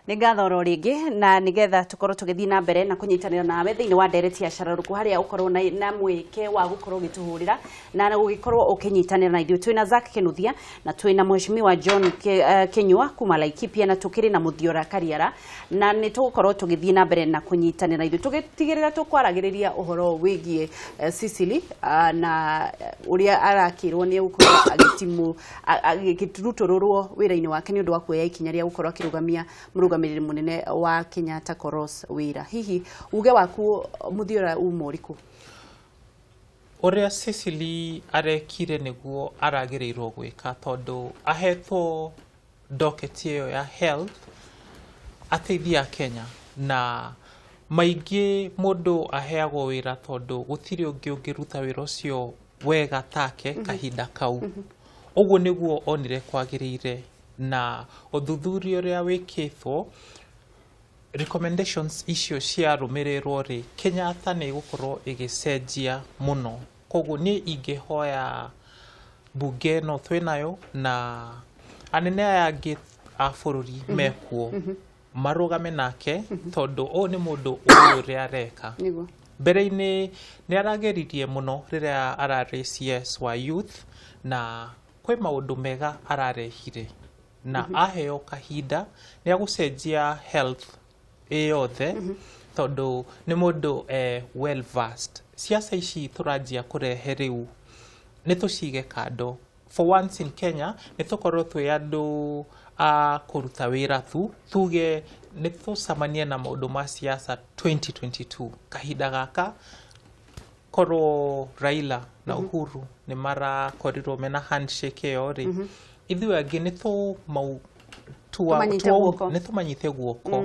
Nĩ ngatho oro rĩngĩ, na nĩgetha tũkorwo tũgĩthiĩ na mbere na kũnyitanĩra nawe thĩinĩ wa ndereti ya Cararuku, harĩa ũkorwo na mweke wa gũkorwo ũgĩtũhũrĩra na gũgĩkorwo ũkĩnyitanĩra na ithuĩ. Twĩna Zack Kinuthia na twĩna Mheshimiwa John Kinyua kuma Laikipia, na tũkĩrĩ na Mũthiora Kariara, na nĩ tũgũkorwo tũgĩthiĩ na mbere na kũnyitanĩra na ithuĩ tũgĩtigĩrĩra tũkwaragĩrĩria ũhoro wĩgiĩ Cecily na ũrĩa arakĩrwo nĩ gũkorwo agĩtimũ agĩrutũrũrwo wĩra-inĩ wake nĩ ũndũ wa kuoya ikinya rĩa gũkorwo akĩrũgamia mũrũgamĩrĩri mũnene wa Kenyatta Koros wĩra. Hihi uge waku Mũthiora uma ũrĩkũ? Ũrĩa Cecily arekire nĩguo aragĩrĩirwo gwĩka, tondũ ahetwo docket ĩyo ya health ateithia Kenya, na maingĩ mũndũ aheagwo wĩra tondũ gũtirĩ ũngĩ ũngĩruta wĩra ũcio wega take kahinda kau. Ũguo nĩguo onire kwagĩrĩire, na ũthuthuria ũrĩa wĩkĩtwo, recommendations icio ciarũmĩrĩrwo rĩ, Kenyatta nĩ ĩgũkorwo ĩgĩcenjia mũno. Koguo niĩ ingĩhoya mbunge ĩno twĩnayo na anene aya angĩ a bũrũri mekuo marũgame nake, tondũ ũyũ nĩ mũndũ ũĩ ũrĩa areka. Mbere-inĩ nĩ arageririe mũno rĩrĩa ararĩ CS wa youth, na kwĩ maũndũ mega ararehire, na aheo kahinda nĩ agũcenjia health ĩ yothe, tondũ nĩ mũndũ well versed. Siasa ici tũranjia kũrehe rĩu nĩ tũcige kando. For once in Kenya nĩ tũkorwo twĩ andũ a kũruta wĩra tu, tuge nĩ tũcemanie na maũndũ ma siasa 2022. Kahinda gaka korwo Raila na Uhuru nĩ marakorirwo mena handshake ĩyo rĩ, ithuĩ angĩ nĩ tũmanyite guoko. Nĩ tũmanyite guoko,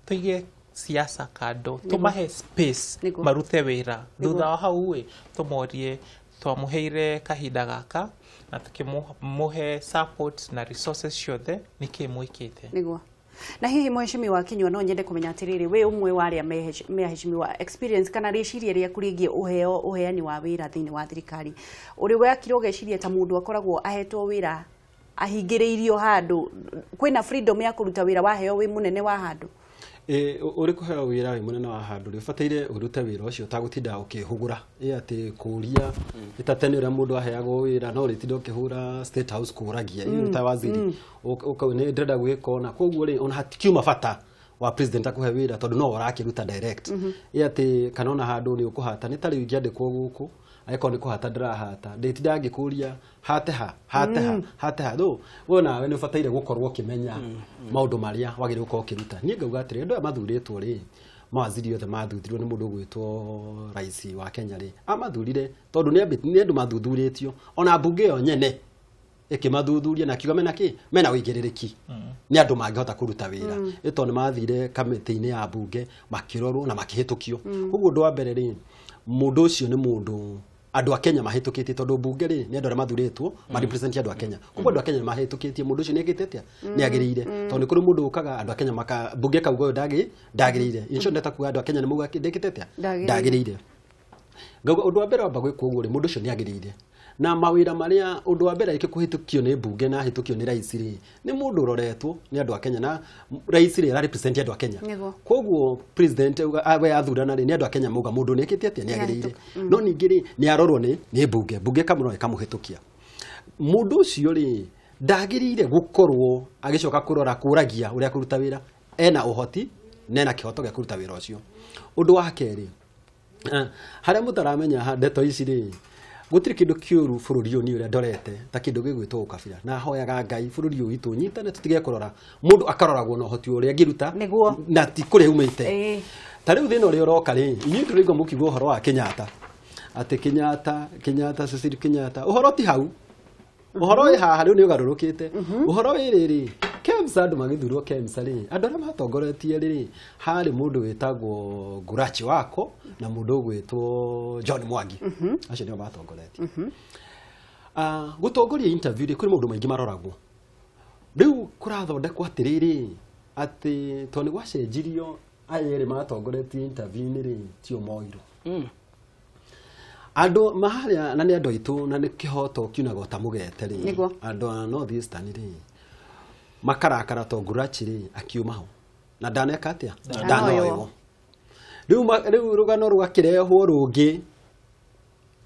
tũige siasa kando, tũmahe space marute wĩra. Thutha wa hau ĩ, tũmorie twamũheire kahinda gaka na tukĩmũhe support na resources ciothe, nĩkĩ mwĩkĩte? Nĩguo. Na hihi Mheshimiwa Kinyua, no nyende kũmenya atĩrĩrĩ, wĩ ũmwe wa arĩa me aheshimiwa, experience kana rĩciria rĩaku rĩgiĩ ũheo ũheani wa wĩra thĩinĩ wa thirikari, ũrĩ wekire ũgeciria ta mũndũ akoragwo ahetwo wĩra ahingĩrĩirio handũ, kwĩna freedom ya kũruta wĩra waheo wĩ mũnene wa handũ? Ĩ ũrĩ kũheo wĩra wĩ mũnene wa handũ rĩ, ũbataire ũrute wĩra ũcio ũtagũtinda ũkĩhũgũra ĩ atĩ kũria nĩ ta tene ũrĩa mũndũ aheagwo wĩra no ũrĩtinda ũkĩhũra State House kũragia ĩ ta waziri ũkauga nĩ ndĩrenda gwĩka ũna. Koguo rĩ, ona hatikiuma bata wa president akũhe wĩra tondũ no ũrakĩruta direct ĩ atĩ kana ona handũ nĩ ũkũhata nĩ ta rĩu ingĩandĩkwo gũkũ, angĩkorwo nĩ kũhata ndĩrahata, ndĩtinda ngĩkũria hate ha hate ha hate ha. Though we nawe nĩ ũbataire gũkorwo ũkĩmenya maũndũ marĩa wagĩrĩirwo gũkorwo ũkĩruta. Niĩ ngauga atĩrĩ, andũ aya mathurĩtwo rĩ, mawaziri othe mathurirwo nĩ mũndũ ũgwĩtwo rais wa Kenya rĩ, amathurire tondũ nĩ andũ mathuthurĩtio, ona mbunge ĩyo nyene ĩkĩmathuthuria na akiuga mena kĩ, mena ũigĩrĩrĩki, nĩ andũ mangĩhota kũruta wĩra ĩ tondũ nĩ mathire kamĩtĩ-inĩ ya mbunge makĩrorwo na makĩhĩtũkio. Koguo ũndũ wa mbere rĩ, mũndũ ũcio nĩ mũndũ andũ a Kenya mahĩtũkĩtie, tondũ mbunge rĩ nĩ andũ arĩa mathurĩtwo ma represent andũ a Kenya. Koguo andũ a Kenya nĩ mahĩtũkĩtie mũndũ ũcio nĩ ekĩte atĩa, nĩ agĩrĩire, tondũ nĩ kũrĩ mũndũ ũkaga andũ a Kenya maka mbunge kauga ũyũ ndagĩrĩire. In short, ndeta kuga andũ a Kenya nĩ mauga ndĩkĩte atĩa, Ndagĩrĩire. Ndagĩrĩire. Ngauga ũndũ wa mbere wamba gwĩkwo ũguo rĩ, mũndũ ũcio nĩ agĩrĩire na mawĩra marĩa ũndũ wa mbere arĩkia kũhĩtũkio nĩ mbunge na ahĩtũkio nĩ rais rĩ, nĩ mũndũ ũroretwo nĩ andũ a Kenya, na rais rĩ ara represent andũ a Kenya. Koguo president we athurana rĩ, nĩ andũ a Kenya mauga mũndũ nĩ ekĩte atĩa, nĩ agĩrĩire. No ningĩ rĩ, nĩ arorwo nĩ mbunge, mbunge ĩkamũrora ĩkamũhĩtũkia. Mũndũ ũcio rĩ, ndagĩrĩire gũkorwo agĩcoka kũrora kũragia ũrĩa kũruta wĩra. Ena ũhoti na ena kĩhoto gĩa kũruta wĩra ũcio. Ũndũ wa kerĩ, harĩa mũtaramenya ndeto ici rĩ, gũtirĩ kĩndũ kĩũru bũrũri ũyũ niĩ ũrĩa ndorete ta kĩndũ gĩgwĩtwo ũkabira, na hoyaga Ngai bũrũri ũyũ witũ ũnyitane, tũtige kũrora mũndũ akaroragwo na ũhoti ũrĩa angĩruta na ti kũrĩa umĩte. Ta rĩu thĩna ũrĩa ũroka rĩ, inyuĩ tũraigua mũkiuga ũhoro wa Kenyatta, atĩ Kenyatta, Kenyatta, Cecily Kenyatta, ũhoro ti hau, ũhoro wĩ haha rĩu nĩ ũgarũrũkĩte. Ũhoro wĩ rĩrĩ, KEMSA, andũ magĩthurwo KEMSA rĩ, andũ arĩa matongoretie rĩ, harĩ mũndũ wĩtagwo Ngurachi Wako na mũndũ ũgwĩtwo John Mwangi, acio nĩo matongoretie. Gũtongoria interview rĩ, kwĩ maũndũ maingĩ maroragwo. Rĩu kũrathondekwo atĩrĩrĩ, atĩ tondũ nĩ gwacenjirio, aya erĩ matongoretie interview-inĩ rĩ, tio moirwo andũ maharĩa, na nĩ andũ aitũ na nĩ kĩhoto kiunaga ta mũgete rĩ. Andũ a North Eastern rĩ, makarakara to Ngurachi rĩ akiuma ho. Na ndaneka atia? Ndanoywo. Riu rugano rugakirehwo rungi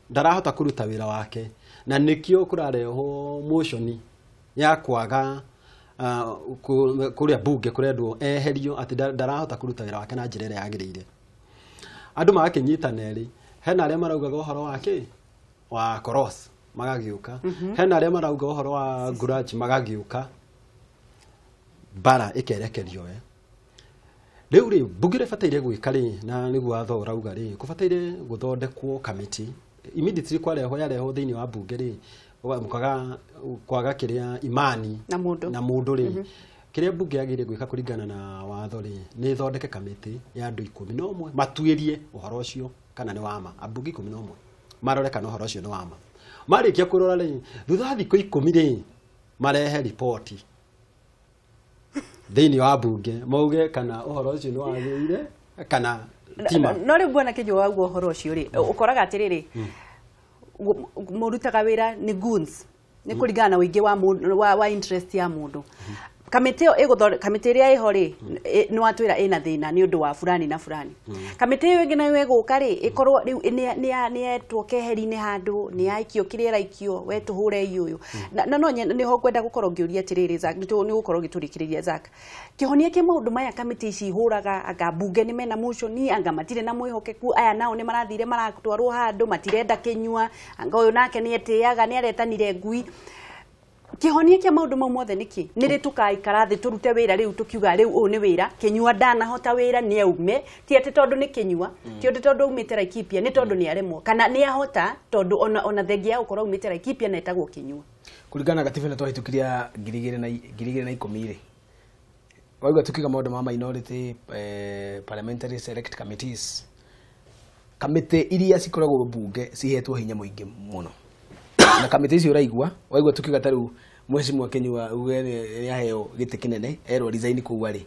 ndarahota kuruta wira wake na nikio kurarehwo motion ya kwaga kuria bunge kurendwo eherio ati ndarahota kuruta wira wake na njira ĩrĩa yagĩrĩire. Andu magakinyitana eri hena aria maraugaga ũhoro wake wa Koros magagiuka, hena aria marauga ũhoro wa Gurachi magagiuka, bara ikerekerio we. Riu ri bunge ribataire gwika ri na niguo watho urauga ri kubataire guthondekwo committee immediately kwarehwo yarehwo thiini wa bunge ri mukaga kwaga kiria imani na mundu ri kiria bunge yagire gwika kuringana na watho ri ni thondeke committee ya andu 11 matuirie uhoro ucio kana ni wama. Abunge 11 marore kana uhoro ucio ni wama. Marikia kurora ri thutha thikũ 10 ri marehe ripoti thiini wa bunge mauge kana uhoro ucio ni wagĩrĩire kana tima. No rĩu bwana Kĩnyua wauga ũhoro ũcio rĩ ũkoraga atĩrĩrĩ mũrutaga wĩra nĩ goons nĩ kũringana na ũingĩ wa interest ya mũndũ. Kamĩtĩ ĩyo ĩgũthondeka kamĩtĩ ĩrĩa ĩho rĩ nĩ watwĩra ĩna thĩna nĩ ũndũ wa fulani na fulani. Kamĩtĩ ĩyo ĩngĩ nayo ĩgũka rĩ ĩkorwo rĩu nĩ yetwo keheri-inĩ handũ nĩ yaikio kĩrĩa ĩraikio we tũhũre ũyũ. Na no nĩho ngwenda gũkorwo ngĩũria atĩrĩrĩ Zack, nĩ gũkorwo gĩtũrĩkĩrĩria Zack, kĩhonia kĩa maũndũ maya kamĩtĩ ici ihũraga anga mbunge nĩ mena motion anga matirĩ na mwĩhokeku aya nao nĩ marathire maratwarwo handũ matirenda kĩnyua anga ũyũ nake nĩ etĩaga nĩ aretanire ngui. Kĩhonia kĩa maũndũ mau mothe nĩkĩ? Nĩ rĩ tũkaikara thĩ tũrute wĩra rĩu tũkiuga rĩu ũyũ nĩ wĩra Kĩnyua ndanahota wĩra nĩ aume ti atĩ tondũ nĩ Kĩnyua ti atĩ tondũ aumĩte Laikipia nĩ tondũ nĩ aremwo kana nĩ ahota tondũ ona thengia ya gũkorwo aumĩte Laikipia na etagwo Kĩnyua. Kũringana na gatiba ĩno twahĩtũkirie 2010 rĩ waigua tukiuga maũndũ ma minority parliamentary select committees, kamĩtĩ iria cikoragwo bunge cihetwo hinya mũingĩ mũno na kamĩtĩ icio ũraigua waigua tukiuga ta rĩu Mheshimiwa Kĩnyua uge nĩ aheo gĩtĩ kĩnene erwo resign kũu arĩ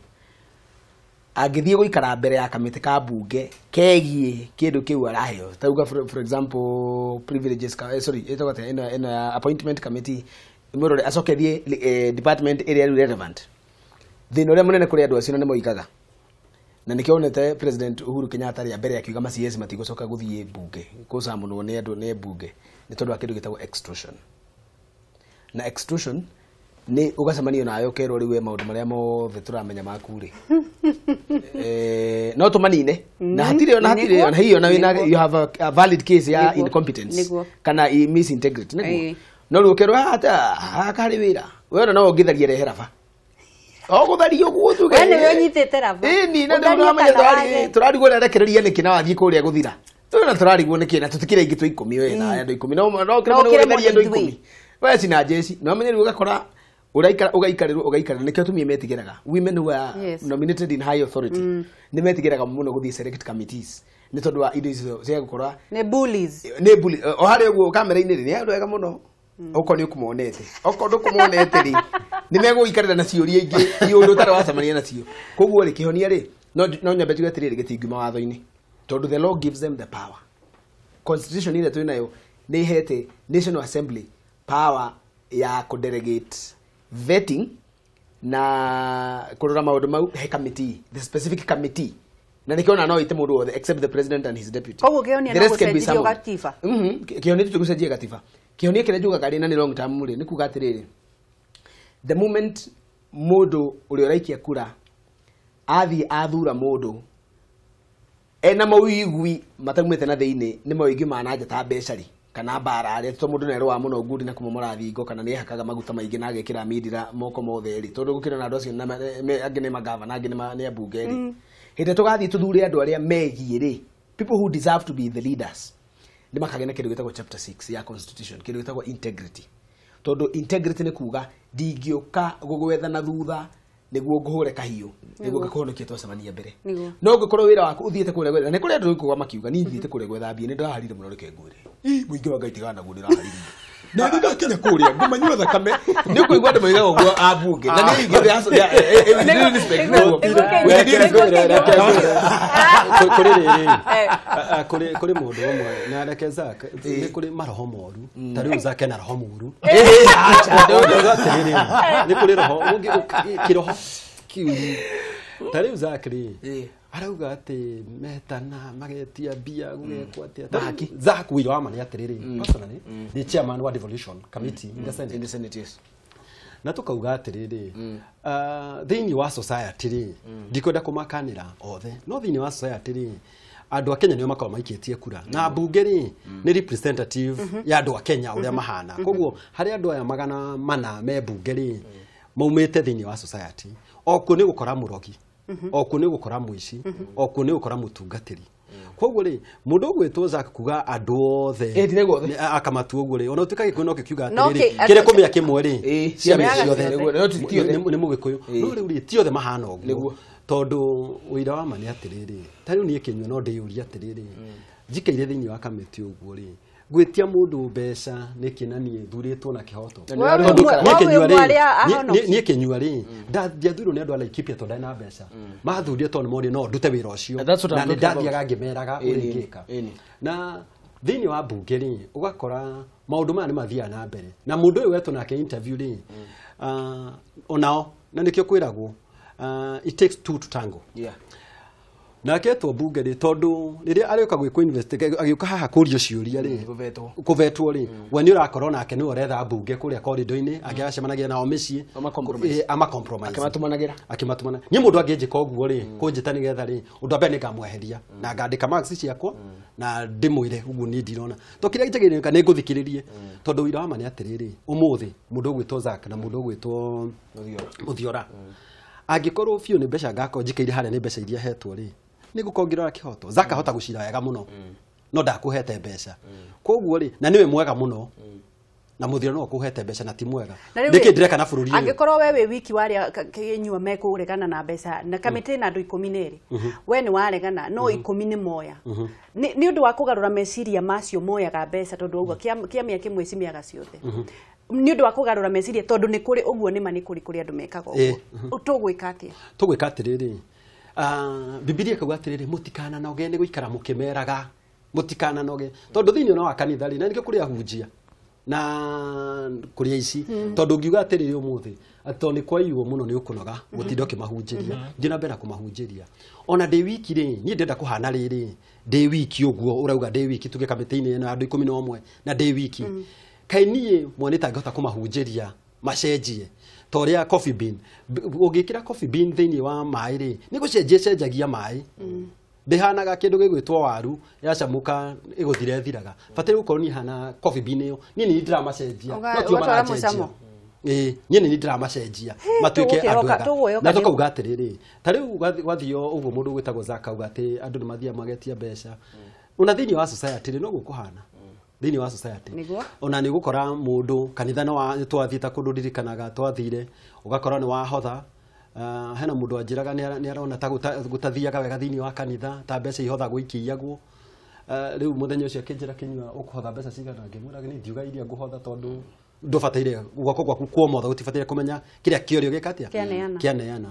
angĩthiĩ gũikara mbere ya kamĩtĩ ka bunge kegiĩ kĩndũ kĩu araheo ta uga for example privileges sorry ĩtagwo atĩa ĩno ya appointment committee ĩmũrore acoke thiĩ department ĩrĩa rĩu relevant. Thĩna ũrĩa mũnene kũrĩ andũ acio nĩ moigaga na nĩkĩo onete President Uhuru Kenyatta rĩa mbere akiuga ma CS matigũcoka gũthiĩ bunge kũcamunwo nĩ andũ nĩ bunge nĩ tondũ wa kĩndũ gĩtagwo extortion. Na extortion nĩ ũgacemanio nayo ũkerwo rĩu we maũndũ marĩa mothe tũramenya maku rĩ no tũmanine na hatirĩ ona hatirĩ ona hiyo na you have a valid case ya incompetence kana misintegrity nĩguo no rĩu ũkerwo hakarĩ wĩra we ona no ũngĩtharia rehe raba o gũtharia ũguo tuge we nĩwe ũnyitĩte raba ĩni na nĩ tũrarigwo rerekereria nĩkĩ na wathiĩ kũrĩa gũthira tũrona tũrarigwo nĩkĩ na tũtikĩrĩ aingĩ twĩ 10 we na andũ 10 no kĩremwo nĩ gũtharia andũ 10 we cina jeci no menye rĩu ũgakora ũraikara ũgaikarĩrwo ũgaikarĩrwo nĩkĩo atumia metigĩraga women who are nominated in high authority nĩ metigĩraga mũno gũthiĩ select committees nĩ tondũ wa indo icio cia gũkora nĩ bullies nĩ bully o harĩa ũguo kamera-inĩ rĩ nĩ andũ ega mũno okorwo nĩ ũkũmonete okorwo ndũkũmonete rĩ nĩ megũikarĩra na ciũria ingĩ iũndũ ũtarĩ wacemania nacio. Koguo rĩ kĩhonia rĩ no nyambe njuge atĩrĩrĩ gĩtingiuma watho-inĩ tondũ the law gives them the power. Constitution ĩrĩa twĩ nayo nĩ ĩhete National Assembly power ya kũdelegate vetting na kũrora maũndũ mau he committee, the specific committee na nĩkĩo ona no ĩte mũndũ wothe except the president and his deputy. Koguo kĩhonia no gũcenjirio gatiba. Kĩhonia tũtigũcenjia gatiba. Kĩhonia kĩrĩa njugaga rĩ na nĩ long term rĩ nĩ kuga atĩrĩrĩ the moment mũndũ ũrĩa ũraikia kura athiĩ athura mũndũ ena mawĩigwi mataumĩte na thĩinĩ nĩ mawĩigwi ma na nja ta mbeca rĩ kana mbara rĩ to mũndũ nĩarũaga mũno ngundi na kũmomora thingo kana nĩehakaga maguta maingĩ na agekĩra mindira moko mothe rĩ tondũ gũkĩrĩ na andũ acio angĩ nĩ magavana angĩ nĩ ambunge rĩ hĩndĩ ĩrĩa tũgathiĩ tũthure andũ arĩa megiĩ rĩ people who deserve to be the leaders nĩ makagĩa na kĩndũ gĩtagwo chapter 6 ya constitution kĩndũ gĩtagwo integrity tondũ integrity nĩ kuga ndingĩũka gũgwetha na thutha nĩguo ngũhũre kahiũ nĩguo ngakũhonokia twacemania mbere no ngũkorwo wĩra waku ũthiĩte kũrĩa gwetha nĩ kũrĩa andũ gũkũga makiuga niĩ thiĩte kũrĩa gwetha mbia nĩ ndĩraharire mũno reke ngwĩre ĩ mũingĩ wa Ngai tigana naguo ndĩraharire na nĩ ndakinya kũrĩa ngũmanyua thakame nĩ ũkũigua andũ moigaga ũguo ambunge na nĩ ingĩ kũrĩ rĩrĩ kũrĩ mũndũ ũmwe na reke Zack nĩ kũrĩ maroho moru ta rĩu Zack ena roho mũru nĩ kũrĩ roho kĩroho kĩũru Ta rĩu Zack rĩ arauga atĩ metana magetia mbia gũgekwo atĩa. Zack wĩira wa ma nĩ atĩrĩrĩ, personally the chairman wa devolution committee in the Senate. In the Senate, yes. Na tukauga atĩrĩrĩ, thĩinĩ wa society rĩ, ndikwenda kũmakanĩra othe, no thĩinĩ wa society rĩ, andũ a Kenya nĩo makoragwo maikĩtie kura na mbunge rĩ nĩ representative ya andũ a Kenya ũrĩa mahana. Koguo harĩ andũ aya 400 me mbunge rĩ maumĩte thĩinĩ wa society, okuo nĩ gũkora mũrogi, okuo nĩ gũkora mũici, okuo nĩ gũkora mũtungatĩri. Koguo rĩ mũndũ ũgwĩtwo Zack kuga andũ othe akamatua ũguo rĩ, ona ũtuĩka Gĩkũyũ no kĩkiuga atĩrĩrĩ kĩrĩa kũmĩa kĩmwe rĩ ciamĩa ciothe nĩ Mũgĩkũyũ, no rĩu rĩ ti othe mahana ũguo. Tondũ ũira wa ma nĩ atĩrĩrĩ, ta rĩu niĩ Kĩnyua no ndĩyũrie atĩrĩrĩ, njikaire thĩinĩ wa kamĩtĩ ũguo rĩ, gwĩtia mũndũ mbeca nĩkĩ na niĩ thurĩtwo na kĩhoto? Niĩ Kĩnyua rĩ ndiathurirwo nĩ andũ a Laikipia tondũ ndarĩ na mbeca, mathurire tondũ nĩmonire no ndute wĩra ũcio, na nĩ ndathiaga ngĩmeraga ũrĩa ingĩka. Na thĩinĩ wa mbunge rĩ ũgakora maũndũ maya nĩ mathiaga na mbere, na mũndũ ũyũ wetwo nake interview rĩ onao, na nĩkĩo kwĩragwo it takes two to tango. Yeah. Nake etwo mbunge rĩ tondũ rĩrĩa arĩũka gwĩkwo investigate agĩũka haha kũrio ciũria rĩ kũvetwo rĩ, we nĩ ũrakorwo nake nĩwe ũretha mbunge kũrĩa corridor-inĩ, angĩ agacemanagia nao mĩciĩ, ama compromise akĩmatũmanagĩra. Niĩ mũndũ angĩnjĩka ũguo rĩ kũnjĩta nĩgetha rĩ ũndũ wa mbere nĩngamweheria na ngandĩka marks ciakwa na ndĩmwĩre ũguo niĩ ndirona to kĩrĩa njagĩrĩire nĩ ngũthikĩrĩrie, tondũ ũira wa ma nĩ atĩrĩrĩ, ũmũthĩ mũndũ ũgwĩtwo Zack na mũndũ ũgwĩtwo Mũthiora angĩkorwo biũ nĩ mbeca ngakorwo njikaire harĩa nĩ mbeca iria hetwo rĩ, nĩ ngũkorwo ngĩrora kĩhoto. Zack ahota gũcira wega mũno no ndakũhete mbeca, koguo rĩ na nĩwe mwega mũno na Mũthiora no akũhete mbeca na ti mwega. Nĩkĩ ndĩreka na bũrũri ũyũ? Angĩkorwo we wĩ wiki warĩa Kĩnyua mekũregana na mbeca na kamĩtĩ na andũ 12, we nĩ waregana no 10 nĩ moya, nĩ ũndũ wa kũgarũra meciria macio moyaga mbeca tondũ ũguo kĩamĩa kĩmwe cimĩaga ciothe, nĩ ũndũ wa kũgarũra meciria tondũ nĩ kũrĩ ũguo nĩ ma nĩ kũrĩ kũrĩ andũ mekaga ũguo. Tũgwĩka atĩa? Tũgwĩka atĩrĩrĩ, Bibilia ĩkauga atĩrĩrĩ, mũtikananoge nĩ gũikara mũkĩmeraga, mũtikananoge, tondũ thĩinĩ ona wa kanitha rĩ, na nĩkĩo kũrĩ ahunjia na kũrĩa ici, tondũ ũngiuga atĩrĩrĩ ũmũthĩ atĩ tondũ nĩ kwaiywo mũno nĩ ũkũnoga gũtinda ũkĩmahunjĩria, thiĩ na mbere na kũmahunjĩria. Ona ndĩ wiki rĩ, niĩ ndĩrenda kũhana rĩrĩ ndĩ wiki ũguo ũrauga ndĩ wiki tuge kamĩtĩ-inĩ ĩno ya andũ 11 na ndĩ wiki, kaĩ niĩ mwene itangĩhota kũmahunjĩria macenjie ta ũrĩa coffee bean, ũngĩkĩra coffee bean thĩinĩ wa maĩ rĩ nĩ gũcenjia ĩcenjagia maĩ, ndĩhanaga kĩndũ gĩgwĩtwo waru yacamũka ĩgũthira ĩthiraga, bataire gũkorwo niĩ hana coffee bean ĩyo, niĩ nĩ ndĩramacenjia no tio maracenjia. Niĩ nĩ ndĩramacenjia matuĩke andũ ega. Na tũkauga atĩrĩrĩ, ta rĩu gwathio ũguo mũndũ ũgwĩtagwo Zack auga atĩ andũ nĩ mathiaga magetia mbeca, ona thĩinĩ wa society rĩ noguo kũhana thĩinĩ wa society, ona nĩ ũgũkora mũndũ kanitha nĩ twathiĩte kũndũ ndirikanaga twathire ũgakora nĩ wahotha, hena mũndũ anjĩraga nĩ arona ta gũtathiaga wega thĩinĩ wa kanitha ta mbeca ihothagwo ikĩiyagwo. Rĩu mũthenya ũcio akĩnjĩra Kĩnyua ũkũhotha mbeca cigana, ngĩmwĩra niĩ ndiuga iria ngũhotha tondũ ndũbataire guoko gwaku kuomotha gũtibataire kũmenya kĩrĩa kĩorio gĩka atĩa kĩaneana.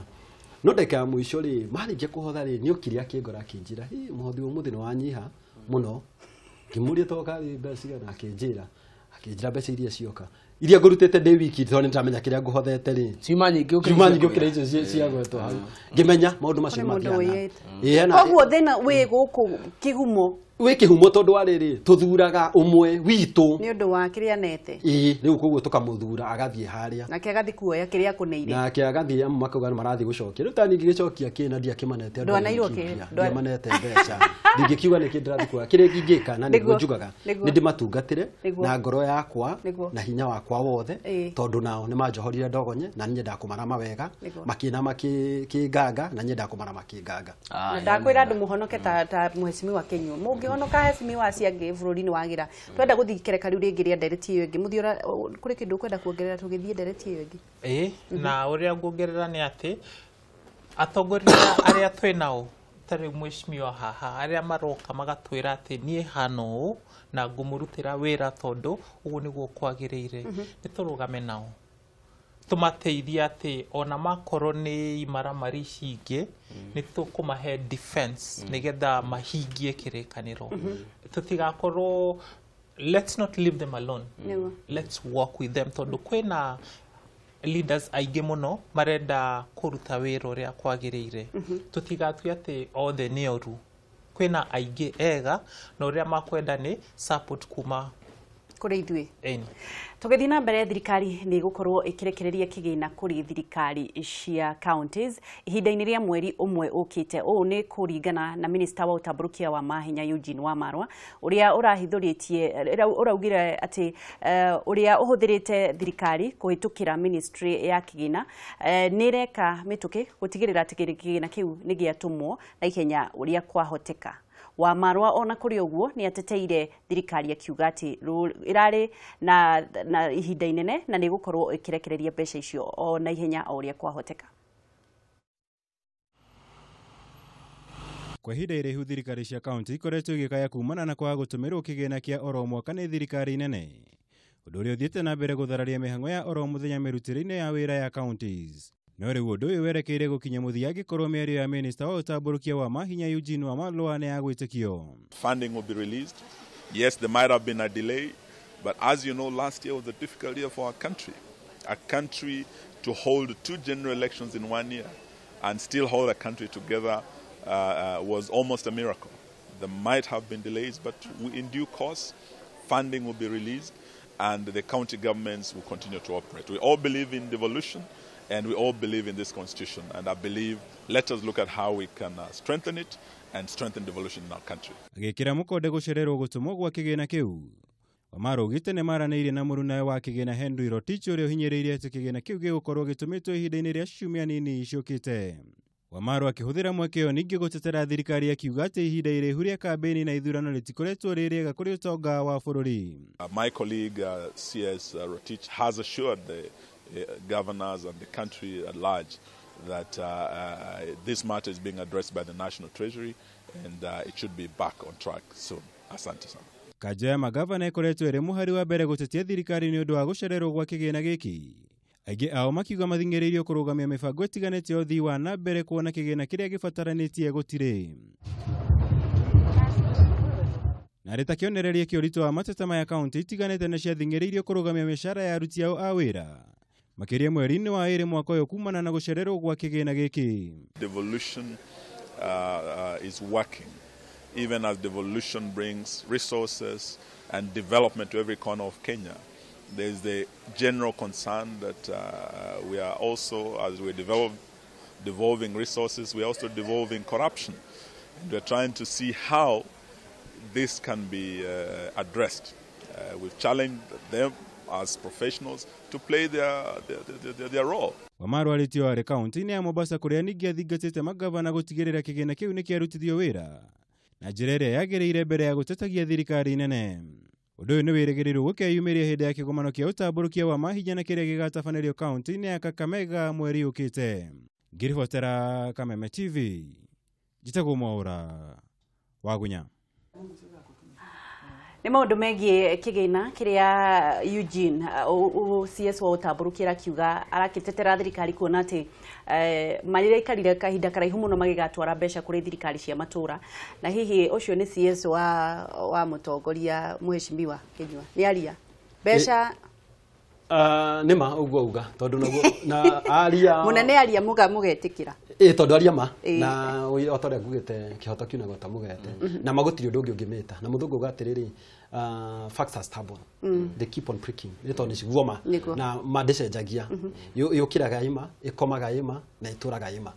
No ndagĩka ya mũico rĩ marĩkia kũhotha rĩ nĩ okire akĩngora akĩnjĩra mũhothi wa ũmũthĩ nĩ wanyiha mũno, ngĩmũria toka mbeca cigana, akĩnjĩra mbeca iria cioka iria ngũrutĩte ndĩ wiki tondũ nĩndĩramenya kĩrĩa ngũhothete rĩ ciuma nyingĩ gũkĩra icio ciagwetwo hau, ngĩmenya maũndũ macio nĩ mathiaga. Koguo thĩna wĩ gũkũ kĩhumo, wĩ kĩhumo tondũ wa rĩrĩ tũthuraga ũmwe witũ nĩ ũndũ wa kĩrĩa anete, ĩĩ rĩu koguo tũkamũthura agathiĩ harĩa nake agathiĩ kuoya kĩrĩa akũneire, nake agathiĩ amwe makauga nĩ marathiĩ gũcokia. Rĩu ta niĩ ngĩgĩcokia kĩ na ndiakĩmanete andũ ndiamanete mbeca, ndingĩkiuga nĩkĩ ndĩrathiĩ kuoya kĩrĩa ingĩka, na nĩguo njugaga nĩ ndĩmatungatĩre na ngoro yakwa na hinya wakwa wothe, tondũ nao nĩ manjohorire ndogonye na niĩ nyendaga kũmarama wega makĩna makĩnganga na nyendaga kũmarama kĩnganga. Na ndakwĩra andũ mũhonoke ta mheshimiwa Kĩnyua, mũngĩhonoka heshimiwa acio angĩ bũrũri-inĩ wagĩra. Twenda gũthiĩ kereka rĩu rĩngĩ rĩa ndereti ĩyo ĩngĩ. Mũthiora, kũrĩ kĩndũ ũkwenda kuongerera tũgĩthiĩ ndereti ĩyo ĩngĩ? Ĩĩ, na ũrĩa nguongerera nĩ atĩ atongoria arĩa twĩ nao ta rĩu mheshimiwa haha arĩa maroka magatwĩra atĩ niĩ hana ũũ na ngũmũrutĩra wĩra tondũ ũguo nĩguo kwagĩrĩire, nĩ tũrũgame nao tũmateithie atĩ ona makorwo nĩ imaramari ici ingĩ nĩ tũkũmahe defense nĩgetha mahingie kĩrĩkanĩro, tũtigakorwo, let's not leave them alone, let's work with them tondũ kwĩna leaders aingĩ mũno marenda kũruta wĩra ũrĩa kwagĩrĩire. Tũtigatue atĩ othe nĩ oru, kwĩna aingĩ ega na ũrĩa makwenda nĩ support kuma kũrĩ ithuĩ. Ĩni. Tũgĩthiĩ na mbere, thirikari nĩ ĩgũkorwo ĩkĩrekereria kĩgĩna kũrĩ thirikari cia counties ihinda-inĩ rĩa mweri ũmwe ũkĩte. Ũũ nĩ kũringana na minista wa ũtambũrũkia wa mahinya Eugene Wamalwa, ũrĩa ũrahithũrĩtie, ũraugire atĩ ũrĩa ũhũthĩrĩte thirikari kũhĩtũkĩra ministry ya kĩgĩna nĩ ĩreka mĩtũkĩ gũtigĩrĩra atĩ kĩgĩna kĩu nĩ gĩatũmwo na ihenya ũrĩa kwahoteka. Wamalwa ona kũrĩ ũguo nĩ ateteire thirikari akiuga atĩ ĩrarĩ na ihinda inene na nĩ ĩgũkorwo ĩkĩrekereria mbeca icio o na ihenya o ũrĩa kwahoteka. Kwa ihinda iraihu thirikari cia kaunti ikoretwo igĩkaya kumana na kwaga gũtũmĩrwo kĩgĩna kĩa oro mwaka nĩ thirikari nene, ũndũ ũrĩa ũthiĩte na mbere gũthararia mĩhang'o ya oro mũthenya mĩrutĩre-inĩ ya wĩra ya counties. No rĩu ũndũ ũyũ werekeire gũkinya mũthia angĩkorwo mĩario ya minista wa ũtambũrũkia wa mahinya Eugene Wamalwa nĩ ya gwĩtĩkio. Funding will be released. Yes, there might have been a delay, but as you know, last year was a difficult year for our country. A country to hold 2 general elections in 1 year and still hold a country together was almost a miracle. There might have been delays, but in due course, funding will be released and the county governments will continue to operate. We all believe in devolution and we all believe in this constitution, and I believe let us look at how we can strengthen it and strengthen devolution in our country. Agĩkĩra mũkonde gũcererwo gũtũmwo gwa kĩgĩna kĩu, Wamalwa augĩte nĩ maranĩirie na mũrunawe wa kĩgĩna Henry Rotich ũrĩa ũhinyĩrĩirie atĩ kĩgĩna kĩu gĩgũkorwo gĩtũmĩtwo ihinda-inĩ rĩa ciumia nini ciũkĩte. Wamalwa akĩhũthĩra mweke ũyũ ningĩ gũtetera thirikari akiuga atĩ ihinda iraihu rĩa kambĩini na ithurano rĩtikoretwo rĩ rĩega kũrĩ ũtonga wa bũrũri. My colleague CS Rotich has assured the governors and the country at large that this matter is being addressed by the National Treasury and it should be back on track soon. Asante sana. Kanjo ya magavana ĩkoretwo ĩrĩ mũhari wa mbere gũtetia thirikari nĩ ũndũ wa gũcererwo gwa kĩgĩna gĩkĩ. Aingĩ ao makiuga mathing'ĩrĩirio kũrũgamia mĩbango ĩtiganĩte ya ũthii wa na mbere kuona kĩgĩna kĩrĩa gĩbataranĩtie gũtirĩ. Na rĩ ta kĩonereria kĩa ũritũ wa mateta maya, kaunti itiganĩte nĩ ciathing'ĩrĩirio kũrũgamia mĩcara ya aruti ao a wĩra makĩria mweri-inĩ wa ĩrĩ mwaka ũyũ kumana na gũcererwo gwa kĩgĩna gĩkĩ. Devolution is working, even as devolution brings resources and development to every corner of Kenya. There's the general concern that we are also, as we're devolving resources, we're also devolving corruption. And we're trying to see how this can be addressed. We've challenged them as professionals to play their role. Wamalwa arĩtio arĩ kaunti-inĩ ya Mombasa kũrĩa ningĩ athingatĩte magavana gũtigĩrĩra kĩgĩna kĩu nĩ kĩarutithio wĩra na njĩra ĩrĩa yagĩrĩire mbere ya gũtetagia thirikari nene. Ũndũ ũyũ nĩ wĩrĩgĩrĩirwo gũkeyumĩria hĩndĩ ya kĩgomano kĩa ũtambũrũkia wa mahinya na kĩrĩa gĩgatabanĩrio kaunti-inĩ ya Kakamega mweri ũkĩte. Ngĩribotera Kameme TV, njĩtagwo Mwaũra Wagunya. Nĩ maũndũ megiĩ kĩgĩna kĩrĩa Eugene CS wa ũtambũrũkia arakiuga, arakĩtetera thirikari kuona atĩ marĩraikarire kahinda karaihu mũno magĩgatwara mbeca kũrĩ thirikari cia matũra, na hihi ũcio nĩ CS wa mũtongoria mũheshimiwa Kinyua nĩ aria mbeca nĩ ma ũguo auga tondũ naguo na aria mũnene aria mũgetĩkĩra ĩ tondũ aria ma na o ta ũrĩa ngugĩte kĩhoto kiunagwo ta mũgete na magũtirĩ ũndũ ũngĩ ũngĩmĩta na mũthũngũ uga atĩrĩrĩ, facts are stubborn, they keep on pricking, nĩ tondũ nĩciguo ma na ma ndĩcenjagia, yũkĩraga ĩma ĩkomaga ĩma na ĩtũraga ĩma.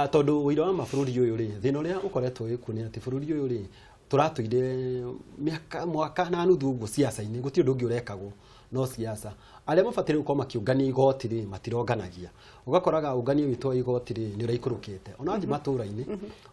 Tondũ ũira wa ma bũrũri ũyũ rĩ, thĩna ũrĩa ũkoretwo wĩkuo nĩ atĩ bũrũri ũyũ rĩ tũratũire mĩaka mwaka na nuthu ũguo siasa-inĩ, gũtirĩ ũndũ ũngĩ ũrekagwo no siasa. Arĩa mabataire gũkorwo makĩũngania igoti rĩ matironganagia, ũgakoraga ũngania witũ wa igoti rĩ nĩ ũraikũrũkĩte. Ona wathiĩ matũra-inĩ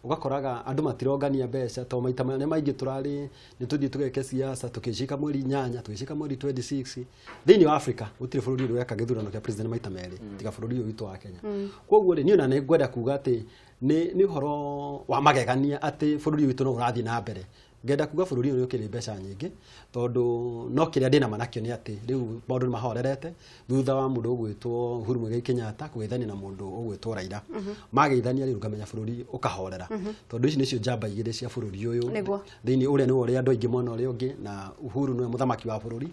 ũgakoraga andũ matirongania mbeca tondũ maita marĩa maingĩ tũrarĩ nĩ tũthiĩ tũgeke siasa tũkĩcika mweri 8 tũgĩcika mweri 26. Thĩinĩ wa Africa gũtirĩ bũrũri ũrĩ weka gĩthurano kĩa president maita merĩ tiga bũrũri ũyũ witũ wa Kenya. Koguo rĩ niĩ ona nĩ ngwenda kuga atĩ nĩ ũhoro wa magegania atĩ bũrũri witũ no ũrathiĩ na mbere. Ngenda kuga bũrũri ũyũ ũkĩrĩ mbeca nyingĩ tondũ no kĩrĩa ndĩna ma nakĩo nĩ atĩ rĩu maũndũ nĩ mahorerete thutha wa mũndũ ũgwĩtwo Uhuru Muigai Kenyatta kũgeithania na mũndũ ũgwĩtwo Raila. Mageithania rĩu ngamenya bũrũri ũkahorera tondũ ici nĩcio njamba igĩrĩ cia bũrũri ũyũ thĩinĩ ũrĩa nĩwe ũrĩa andũ aingĩ mwena ũrĩa ũngĩ na Uhuru nĩwe mũthamaki wa bũrũri.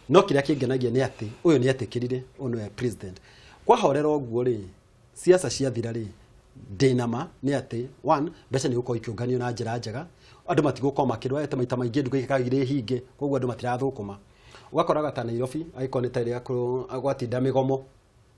No kĩrĩa kĩngenagia nĩ atĩ ũyũ nĩ etĩkĩrire ũyũ nĩwe president. Kwahorera ũguo rĩ, siasa ciathira rĩ, ndĩna ma nĩ atĩ one, mbeca nĩ gũkorwo ikĩũnganio na njĩra njega, andũ matigũkorwo makĩrwara ta maita maingĩ nduka ikagire ihinge, koguo andũ matirathũkũma. Ũgakoraga ta Nairobi angĩkorwo nĩ ta ĩrĩa gwatinda mĩgomo,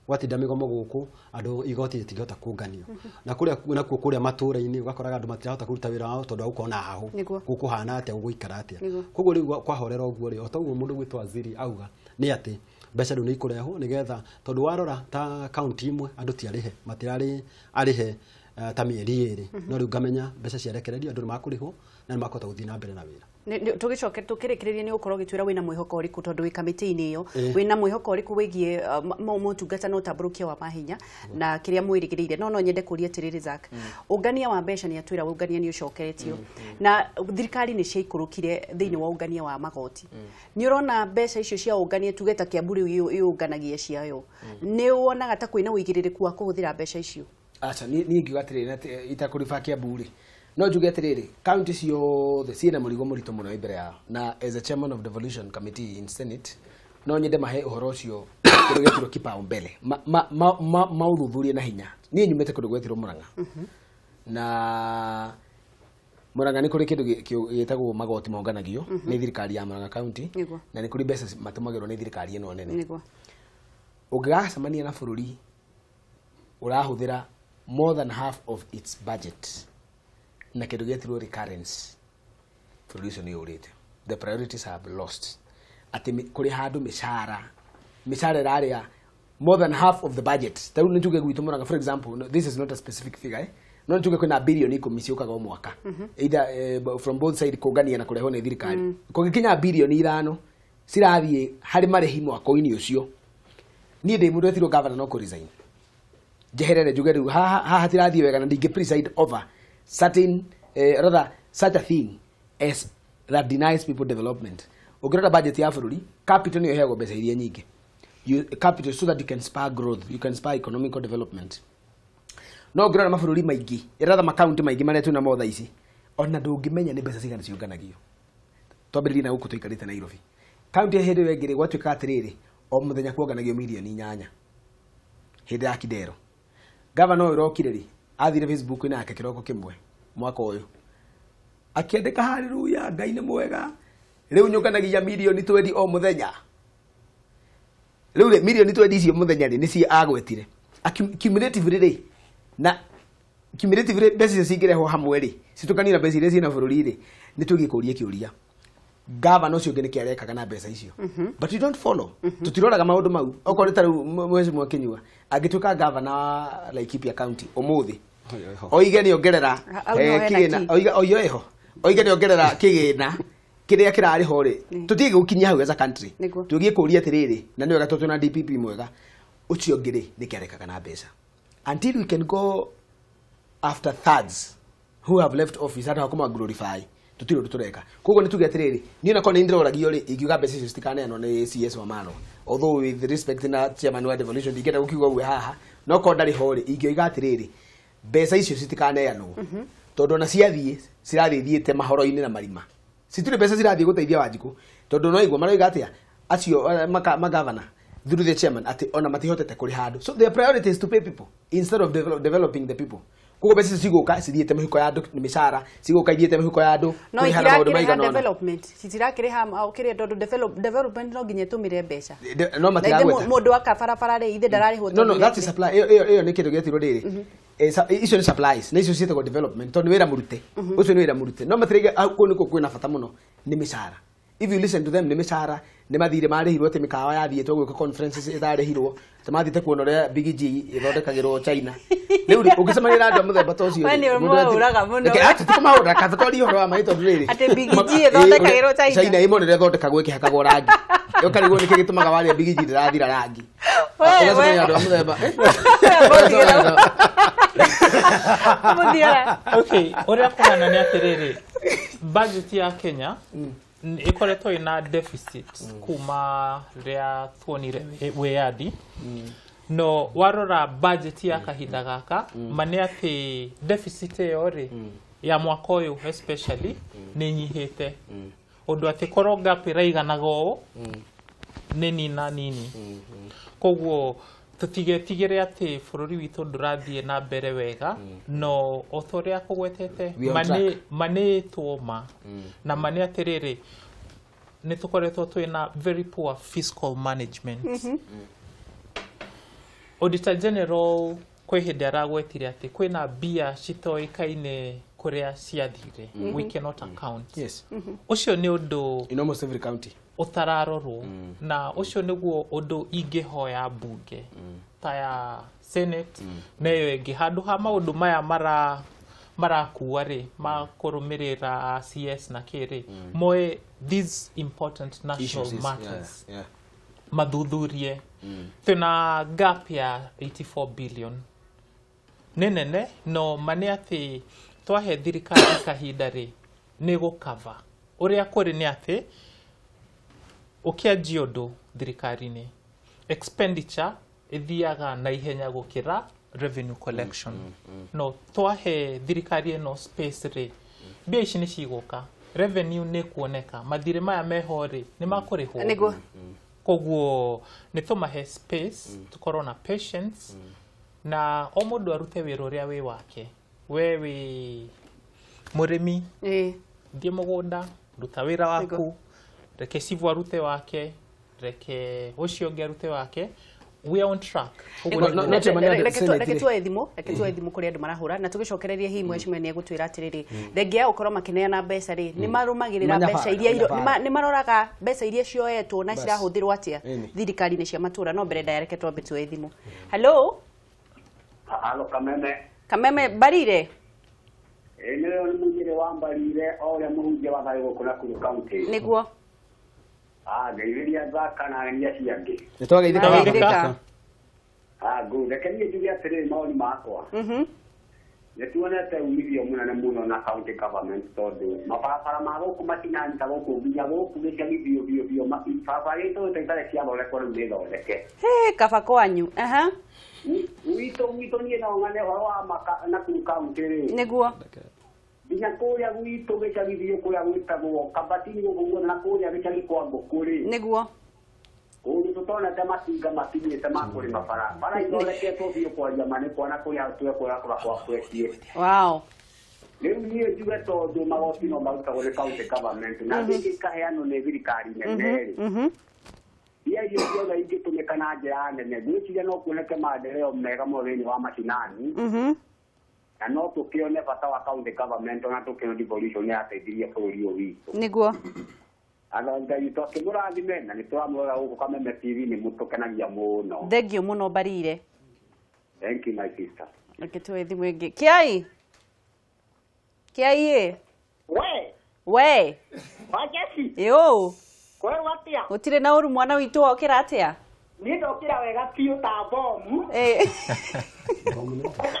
gwatinda mĩgomo gũkũ andũ igoti rĩtingĩhota kũnganio. Na kũrĩa nakuo kũrĩa matũra-inĩ ũgakoraga andũ matirahota kũruta wĩra wao tondũ wa gũkorwo na hahũ, gũkũhana atĩa, gũgũikara atĩa. Koguo rĩu kwahorera ũguo rĩ, o ta ũguo mũndũ gwĩtwo Waziri auga nĩ atĩ mbeca rĩu nĩ ikũrehwo nĩgetha, tondũ warora ta kaunti imwe andũ ti arĩhe, matirarĩ arĩhe ta mĩeri 2, no rĩu ngamenya mbeca ciarekererio andũ nĩ makũrĩhwo na nĩ makũhota gũthiĩ na mbere na wĩra. Tũgĩcoke tũkĩrĩkĩrĩria nĩ ũkorwo ũgĩtwĩra wĩna mwĩhoko ũrĩkũ tondũ wĩ kamĩtĩ-inĩ ĩyo, wĩna mwĩhoko ũrĩkũ wĩgiĩ motungata na ũtambũrũkia wa mahinya na kĩrĩa mwĩrĩgĩrĩire. No nyende kũria atĩrĩrĩ Zack, ũngania wa mbeca nĩ atwĩra ũngania nĩ ũcokeretio na thirikari nĩ ciaikũrũkire thĩinĩ wa ũngania wa magoti. Nĩ ũrona mbeca icio cia ũngania tuge ta Kiambu rĩu ĩũnganagia ciayo, nĩ wonaga ta kwĩna ũigĩrĩrĩku wa kũhũthĩra mbeca icio? Aca, niĩ ingiuga atĩrĩrĩ, itakũriba Kiambu rĩ, no njuge atĩrĩrĩ, kaunti ciothe ciĩna mũrigo mũritũ mũno mbere yao, na as a chairman of devolution committee in Senate no nyende mahe ũhoro ũcio kĩndũ gĩetirwo kipaumbele, maũthuthurie na hinya. Niĩ nyumĩte kũndũ gwetirwo Murang'a, na Murang'a nĩ kũrĩ kĩndũ gĩtagwo magoti monganagio nĩ thirikari ya Murang'a county, na nĩ kũrĩ mbeca matũmagĩrwo nĩ thirikari ĩno nene. Ũngĩgacemania na bũrũri ũrahũthĩra more than half of its budget na kĩndũ gĩetirwo recurrence, bũrũri ũcio nĩ ũrĩte. The priorities have lost. Atĩ kũrĩ handũ mĩcara ĩrarĩa more than half of the budget. Ta rĩu nĩ tuge gwitũ Murang'a, for example, no, this is not a specific figure, no nĩ tuge kwĩna bilioni 10 ciũkaga o mwaka, either from both side kũngania na kũrehwo nĩ thirikari. Kũngĩkinya bilioni 5 cirathiĩ harĩ marĩhi mwaka-inĩ ũcio, niĩ ndĩ mũndũ wetirwo governor no kũ resign njeherere njuge rĩu haha hatirathiĩ wega na ndingĩ preside over certain rather such a thing as that denies people development. Ũngĩrora budget ya bũrũri, capital nĩyo ĩheagwo mbeca iria nyingĩ. Capital so that you can spur growth, you can spur economic development. No ũngĩrora mabũrũri maingĩ, rather makaunti maingĩ marĩa twĩna mo thaa ici, ona ndũngĩmenya nĩ mbeca cigana ciũnganagio. Twambĩrĩrie na gũkũ tũikarĩte Nairobi. Kaunti ya hĩndĩ ĩyo ĩngĩ rĩ, gwatuĩka atĩrĩrĩ, o mũthenya kuonganagio milioni 8 hĩndĩ ya Kidero. Gavana ũyũ ũrokire rĩ, athire Facebook-inĩ yake kĩroko kĩmwe mwaka ũyũ, akĩandĩka haleluya, Ngai nĩ mwega, rĩu nyũnganagia milioni 20 o mũthenya. Rĩu rĩ, milioni 20 icio mũthenya rĩ, nĩcio agwetire. Cumulatively rĩ, na cumulatively mbeca icio cingĩrehwo hamwe rĩ, citukanio na mbeca iria ciĩna bũrũri rĩ, nĩ tũgĩkũria kĩũria, gavana ũcio ũngĩ nĩkĩ arekaga na mbeca icio? But you don't follow. Tũtiroraga maũndũ mau. Okorwo nĩ ta rĩu Mheshimiwa Kinyua angĩtuĩka gavana wa Laikipia County ũmũthĩ, oige nĩ ongerera kĩgĩna, oige ĩho, oige nĩ ongerera kĩgĩna kĩrĩa kĩrarĩho rĩ, tũtige gũkinyia hau as a country. Tũgiĩ kũria atĩrĩrĩ, na nĩ wega tondũ twĩna DPP mwega, ũcio ũngĩ rĩ, nĩkĩ arekaga na mbeca? Until we can go after thirds who have left office, andũ hakũma glorify, tũtirĩ ũndũ tũreka. Koguo nĩ tuge atĩrĩrĩ, niĩ onakorwo nĩ ndĩroragio rĩ, ingiuga mbeca icio citikaneanwo nĩ CS wa Marwa, although with respect na chairman wa devolution ndingĩenda gũkiuga ũguo haha, no korwo ndarĩ ho rĩ, ingĩoiga atĩrĩrĩ, mbeca icio citikaneanwo, tondũ ona ciathiĩ cirathiĩ thiĩte mahoro-inĩ na marima. Citirĩ mbeca cirathiĩ gũteithia Wanjikũ, tondũ no igua maroiga atĩa acio magavana through the chairman atĩ ona matihotete kũrĩha andũ. So their priority is to pay people instead of developing the people. Koguo mbeca icio cigũka cithiĩte mĩhuko ya andũ, nĩ mĩcara cigũka ithiĩte mĩhuko ya andũ, no kũrĩha na maũndũ itirakĩrĩha maigana ũna. Development citirakĩrĩha kĩrĩa, tondũ development no nginya ĩtũmĩre mbeca. No Na ithe matiragweta. Mũndũ aka barabara rĩ, ithe ndararĩhwo. No, Tondũ that is nĩ supply. Ĩyo nĩ kĩndũ gĩetirwo rĩrĩ. Icio nĩ supplies, na icio ciĩtagwo development, tondũ nĩ wĩra mũrute. Ũcio nĩ wĩra mũrute. No matiraiga kũu nĩkuo kwĩna bata mũno, nĩ mĩcara. If you listen to them, nĩ mĩcara, nĩ mathire marĩhirwo atĩ mĩkawa yathiĩtwo gwĩka conferences ĩtarĩhirwo, atĩ mathiĩte kuona ũrĩa Big G ĩthondekagĩrwo China. Rĩu rĩ, ũngĩcemania na andũ a mũthemba ta ũcio We rĩ, nĩ mũndũ ũmahũraga mũno. Reke, acha tũkũmahũra, kaba twarie ũhoro wa maĩ tondũ rĩrĩ. Atĩ Big G ĩthondekagĩrwo China. China ĩmwe nĩrĩa ĩthondekagwo ĩkĩhakagwo rangi. Ũkarigwo nĩkĩ gĩtũmaga warĩa Big G ndĩrathira rangi. We, Ũgacemania we. na andũ a mũthemba. Mũthiora. Okay, ũrĩa kũhana nĩ atĩrĩrĩ, budget ya Kenya ĩkoretwo ĩna deficit kuma rĩrĩa tuonire wĩyathi. No warora budget ya kahinda gaka, ma nĩ atĩ deficit ĩyo rĩ, ya mwaka ũyũ especially nĩ nyihĩte, ũndũ atĩ korwo gap ĩraiganaga ũũ nĩ nina nini. Koguo Tutigetigire ati bũrũri witũ ndũrathiĩ na mbere wega no o ta ũrĩa kũgwetete manĩtwo ma na mane atĩrĩrĩ nĩ tũkoretwo twĩna very poor fiscal management. Auditor General kwĩ hĩndĩ aragwetire atĩ kwĩna mbia citoĩkaine kũrĩa ciathire. We cannot account. Yes. Ũcio nĩ ũndũ in almost every county ũtararorwo na ũcio nĩguo ũndũ ingĩhoya mbunge ta ya Senate na ĩyo ĩngĩ handũ ha maũndũ maya marakua rĩ ma kũrũmĩrĩra CS na kĩrĩ moe these important national issues, matters yeah. mathuthurie. Twĩna gap ya 84 billion nĩ nene no mane atĩ twahe thirikari kahinda rĩ nĩ gũkava ũrĩa kũrĩ nĩ atĩ ũkĩanjia ũndũ thirikari-inĩ expenditure ĩthiaga na ihenya gũkĩra revenue collection. No twahe thirikari ĩno space rĩ mbia ici nĩ cigũka, revenue nĩ kuoneka, mathirĩ maya meho rĩ nĩ makũrĩhwo. Nĩguo. Koguo nĩ tũmahe space tũkorwo na patience na o mũndũ arute wĩra ũrĩa wĩ wake. We wĩ mũrĩmi, thiĩ mũgũnda, ruta wĩra waku, reke cibu arute wake, reke ũcio ũngĩ arute wake. We are on track. Reke tuoe thimũ, reke tuoe thimũ kũrĩ andũ marahũra na tũgĩcokererie hihi mheshimiwa nĩ egũtwĩra atĩrĩrĩ thengia ya gũkorwo makĩneana mbeca rĩ nĩ marũmagĩrĩra mbeca iria nĩ maroraga mbeca iria cioetwo na cirahũthĩrwo atĩa thirikari-inĩ cia matũra. No mbere ndaya reke twambe tuoe thimũ. Hello. Halo Kameme. Kameme Mbarire. Nĩwe nĩ mũnjĩre wa Mbarire o ũrĩa mũhunjia wa thayũ gũkũ Nakuru County. Nĩguo. Ngeithĩria Zaka na ageni acio angĩ. Nĩ twageithĩka. Good. Reke niĩ njuge atĩrĩrĩ maoni makwa. Nĩ tuonete umithio mũnene mũno na county government tondũ mabarabara ma gũkũ matinanyita gũkũ nginya gũkũ gĩcagi biũ biũ biũ barabara itũ itarĩ ciathondekwo rĩu nĩ thondeke. Hĩ kaba kwanyu. Gwitũ niĩ no ng'ane ũhoro wa Nakuru County rĩ. Nĩguo. Nginya kũrĩa gwitũ gĩcagi biũ kũrĩa gwĩtagwo Kabatini gũkũ guothe na kũrĩa gĩcagi kwa ngũkũ rĩ. Nĩguo. Kũndũ tũtonete matinga makinyĩte ma kũrĩma bara. Bara ithondeketwo biũ kwaria ma nĩ kuona kũrĩa twekũra kũra kwa kwetie. Wow. Rĩu niĩ njuge tondũ magoti no marutagwo nĩ county government na thĩngĩ ikaheanwo nĩ thirikari nene rĩ. Mbia icio ciothe ingĩtũmĩka na njĩra nene ngwĩciria no kuoneke maendeleo mega mũno thĩinĩ wa macinani. Na no tũkĩone bata wa county government ona tũkĩone devolution yateithirie bũrũri ũyũ witũ. Nĩguo. Ngai witũ akĩmũrathime na nĩ tũramũrora gũkũ Kameme TV nĩ mũtũkenagia mũno. Thengiũ mũno Mbarire. Thank you my sister. Reke tuoe thimũ ĩngĩ. Kĩai. Kĩai ĩ. We. We. Wajeci. Ĩũ. Kwerwo atĩa? Gũtirĩ na ũru mwana witũ wokĩra atĩa? Niĩ ndokĩra wega biũ ta bomu.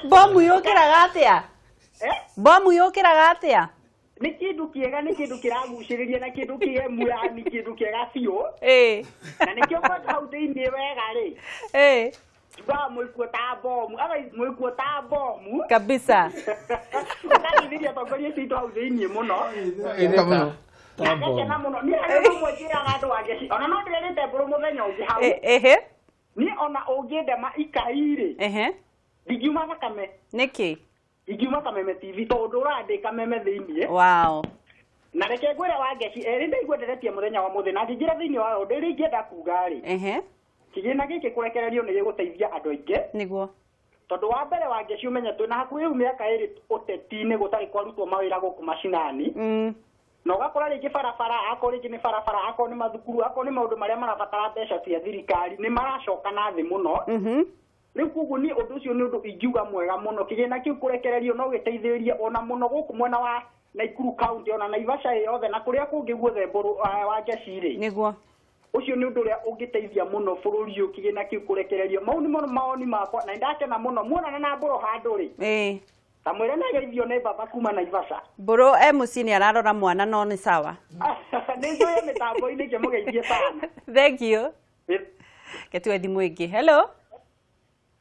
Bomu yũkĩraga atĩa? Bomu yũkĩraga atĩa? Nĩ kĩndũ kĩega, nĩ kĩndũ kĩragucĩrĩria na kĩndũ kĩgemu yani kĩndũ kĩega biũ. Na nĩkĩo ngwenda hau thĩinĩ wega rĩ. Njugaga mũikuo ta bomu, otherwise mũikuo ta bomu. Kabisa. Ũkateithĩria atongoria acio aitũ hau thĩinĩ mũno. Na ngakena mũno. Niĩ harĩ ũndũ ũmwe njĩraga andũ a Ngeci, ona no ndĩrerĩte Mbũrũ mũthenya ũngĩ hau. Niĩ ona ũngĩndema ikai rĩ, ndingiuma thakame. Nĩkĩ? Ingiuma Kameme TV tondũ ũrandĩ Kameme thĩinĩ. Wow. Na reke ngwĩre wa Ngeci erĩ ndaigua nderetie mũthenya wa mũthĩ na ngĩingĩra thĩinĩ wayo ũndũ ũrĩa ingĩenda kuga rĩ. Kĩgĩna gĩkĩ kũrekererio nĩ gĩgũteithia andũ aingĩ. Nĩguo. Tondũ wa mbere wa Ngeci ũmenye twĩna hakuhĩ rĩu mĩaka ĩrĩ ũteti-inĩ gũtarĩ kwarutwo mawĩra gũkũ macinani. Na ũgakora rĩngĩ barabara, akorwo rĩngĩ nĩ barabara, akorwo nĩ mathukuru, akorwo nĩ maũndũ marĩa marabatara mbeca cia thirikari nĩ maracoka na thĩ mũno. Rĩu koguo niĩ ũndũ ũcio nĩ ũndũ ingiuga mwega mũno. Kĩgĩna kĩu kũrekererio no gĩteithĩrĩrie ona mũno gũkũ mwena wa Nakuru County ona Naivasha yothe na kũrĩa kũngĩ guothe Mbũrũ wa Ngeci rĩ. Nĩguo. Ũcio nĩ ũndũ ũrĩa ũngĩteithia mũno bũrũri ũyũ kĩgĩna kĩu kũrekererio. Mau nĩmo mawoni makwa na nĩndakena mũno muonana na Mbũrũ handũ rĩ. Ta mwĩre nĩageithio nĩ baba kuma Naivasha. Mbũrũ e mũciĩ nĩ ararora mwana no nĩ sawa. Nĩ njũĩ mĩtambo-inĩ ngĩmũgeithie sana. Thank you. Reke tuoe thimũ ĩngĩ. Hello.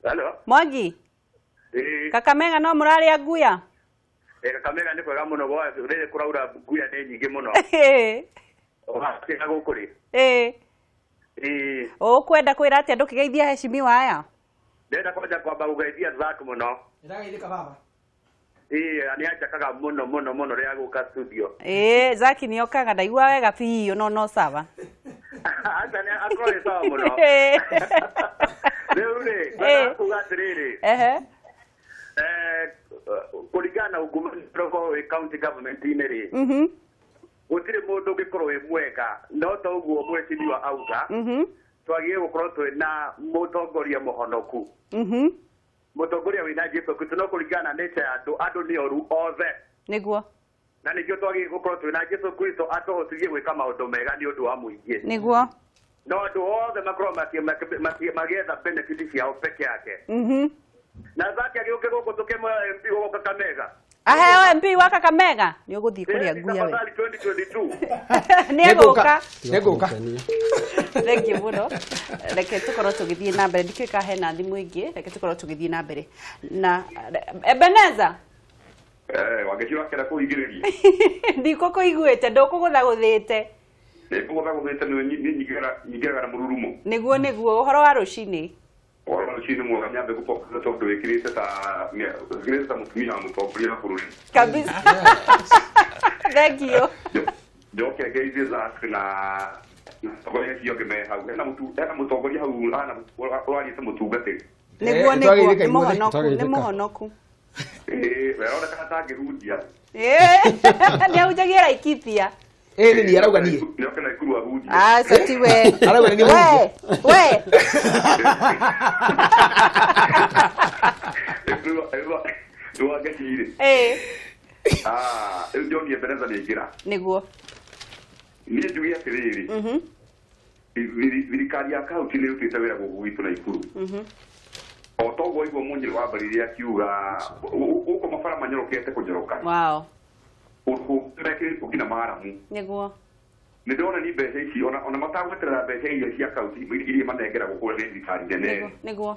Hello. Mwangi. Kakamega no mũrarĩa nguya? Kakamega nĩ kwega mũno gwa rĩrĩ kũraura nguya nĩ nyingĩ mũno. Ũgakĩra gũkũ rĩ? Ũkwenda kwĩra atĩa ndũkĩgeithia heshimiwa aya? Ndenda kwanja kwamba gũgeithia Zack mũno. Ndĩrageithĩka baba. Ĩĩ nĩ anjakaga mũno mũno mũno rĩrĩa gũka studio. Ĩĩ Zack nĩ okaga ndaigua wega biũ no sawa. Aca nĩ akorwo nĩ sawa mũno. Rĩu rĩ, ngwenda kuga atĩrĩrĩ. Ehe. Kũringana na ungumania ũrĩa wĩ county government-inĩ rĩ. Gũtirĩ mũndũ ũngĩkorwo wĩ mwega no ta ũguo mheshimiwa auga. Twagĩrĩirwo gũkorwo twĩna mũtongoria mũhonoku. Mũtongoria wĩna Jesu Kristo no kũringana na nature ya andũ, andũ nĩ oru othe. Nĩguo. Na nĩkĩo twagĩrĩirwo gũkorwo twĩna Jesu Kristo atũhotithie gwĩka maũndũ mega nĩ ũndũ wa mũingĩ. Nĩguo. No andũ othe makorwo magĩetha benefit ciao peke yake. Na Zack agĩũke gũkũ tũkĩmuoya MP gũkũ Kakamega. Aheo MP wa Kakamega nĩ ũgũthiĩ kũrĩa nguya we. Tafadhali 2022. Nĩ egũka. Nĩ ngũka. Thank you mũno. Reke tũkorwo tũgĩthiĩ na mbere ndikĩũĩ kana hena thimũ ĩngĩ, reke tũkorwo tũgĩthiĩ na mbere. Na Ebeneza. Wangeci wakera kũigĩrĩria. Ndikũkũiguĩte, ndũkũgũthagũthĩte. Nĩngũgũthagũthĩte nĩ nyingĩraga na mũrurumo. Nĩguo nĩguo, ũhoro wa rũcinĩ. Ũhoro wa rũcinĩ mwega, nyambe gũbokera tondũ wĩkĩrĩte ta mũtumia wa mũtongoria wa bũrũri. Kabisa. Thank you. Njoke ngeithie Zack na mũtongoria acio angĩ me hau. Hena mũtongoria hau ũrariĩte mũtungatĩri. Nĩguo nĩguo, nĩ mũhonoku, nĩ mũhonoku. Ĩĩ, we aronekana ta angĩhunjia. Ĩĩ, nĩ ahunjagia Laikipia. Ĩĩ nĩ niĩ arauga niĩ. Nĩoke Naikuru ahunjie. Aca ti we. Arauga nĩ niĩ ahunjie. We. Rĩu Wangeci-rĩ. Ĩĩ. Rĩu ndĩronire Ebeneza nĩaingĩra. Nĩguo. Niĩ njuge atĩrĩrĩ. Thirikari ya kaunti nĩ ĩrutĩte wĩra gũkũ gwitũ Naikuru. O toguo waigua Mũnyĩrĩ wambaririe akiuga gũkũ mabara manyorokete kũnyoroka. Wow. Ũndũ mekĩrĩtwo nginya maramu. Nĩguo. Nĩ ndĩrona ni mbeca ici ona matagweterera mbeca iria cia kaunti iria manengeragwo kũrĩa nĩ thirikari nene. Nĩguo.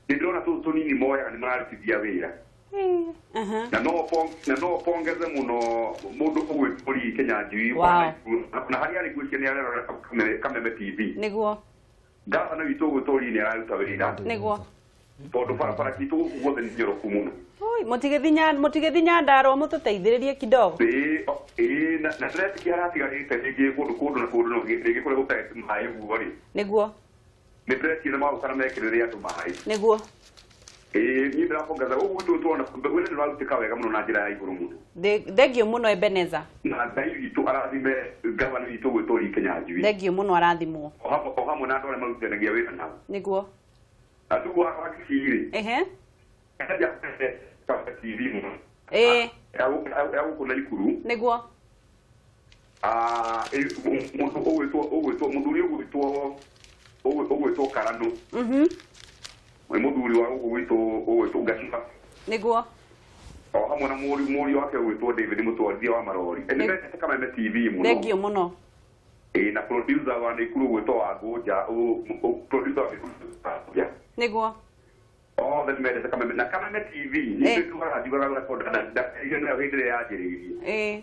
Nĩ ndĩrona tũtũ tũnini moyaga nĩ mararutithia wĩra. Na no pongeze mũno mũndũ ũgwĩtwo Lee Kinyanjui na harĩa arĩ ngwĩciria nĩ arerora Kameme TV. Nĩguo. Gavana witũ ũgwĩtwo Lee nĩ araruta wĩra. Nĩguo. Tondũ barabara citũ gũkũ guothe nĩ nyoroku mũno. Oi, mũtigĩthiĩ Nyandarũa mũtũteithĩrĩrie kidogo. Ĩĩ, na ndĩretĩkia haratigarĩte rĩngĩ kũndũ na kũndũ rĩngĩ kũrĩa gũtarĩ maĩ ũguo rĩ. Nĩguo. Nĩ ndĩreciria nĩ magũka na mekĩrĩre andũ maĩ. Nĩguo. Ĩĩ, niĩ ndĩrabongeza gũkũ gwitũ tũrona wĩra nĩ ũrarutĩka wega mũno na njĩra ya igũrũ mũno. Thengiũ mũno Ebeneza. Na Ngai witũ arathime gavana witũ ũgwĩtwo Lee Kinyanjui. Thengiũ mũno arathimwo. O hamwe na andũ arĩa marutithanagia wĩra nao. Nĩguo. Andũ wa Kisii-rĩ. Ehe. TV mũno. Ĩĩ. Ya gũkũ Naikuru. Nĩguo. Mũndũ ũgwĩtwo mũthuri ũgwĩtwo Karano. Nĩ mũthuri wa gũkũ gwitũ ũgwĩtwo Gaciba. Nĩguo. O hamwe na mũriũ wake ũgwĩtwo David mũtwarithia wa marori. Nĩ mendete Kameme TV mũno. Thengiũ mũno. Ĩĩ, na producer wa Naikuru ũgwĩtwo Wangũnja, producer wa Naikuru Wangũnja. Nĩguo. Othe nĩ mendete Kameme na Kameme TV. Niĩ njugaga tondũ ndagerio nayo hĩndĩ ĩrĩa yanjĩrĩirie. Ĩĩ.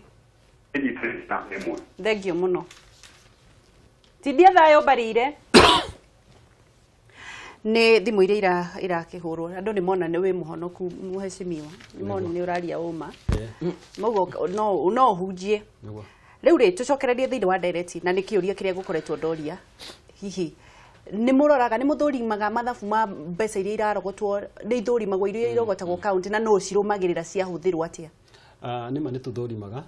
Ĩnyitĩrĩte na ĩmwe. Thengiũ mũno. Tindia thayũ mbarire. Nĩ thimũ iria irakĩhũrwo andũ nĩ mona nĩ wĩ mũhonoku mũhecimiwa, nĩ mona nĩ ũraria ũma, mauga no ũhunjie. Rĩu rĩ tũcokererie thĩinĩ wa ndereti na nĩ kĩũria kĩrĩa gũkoretwo ndoria, hihi nĩ mũroraga nĩ mũthũrimaga mathabu ma mbeca iria irarogotwo, nĩ ithũrimagwo iria irogotagwo kaunti na no cirũmagĩrĩra ciahũthĩrwo atĩa? Nĩ ma nĩ tũthũrimaga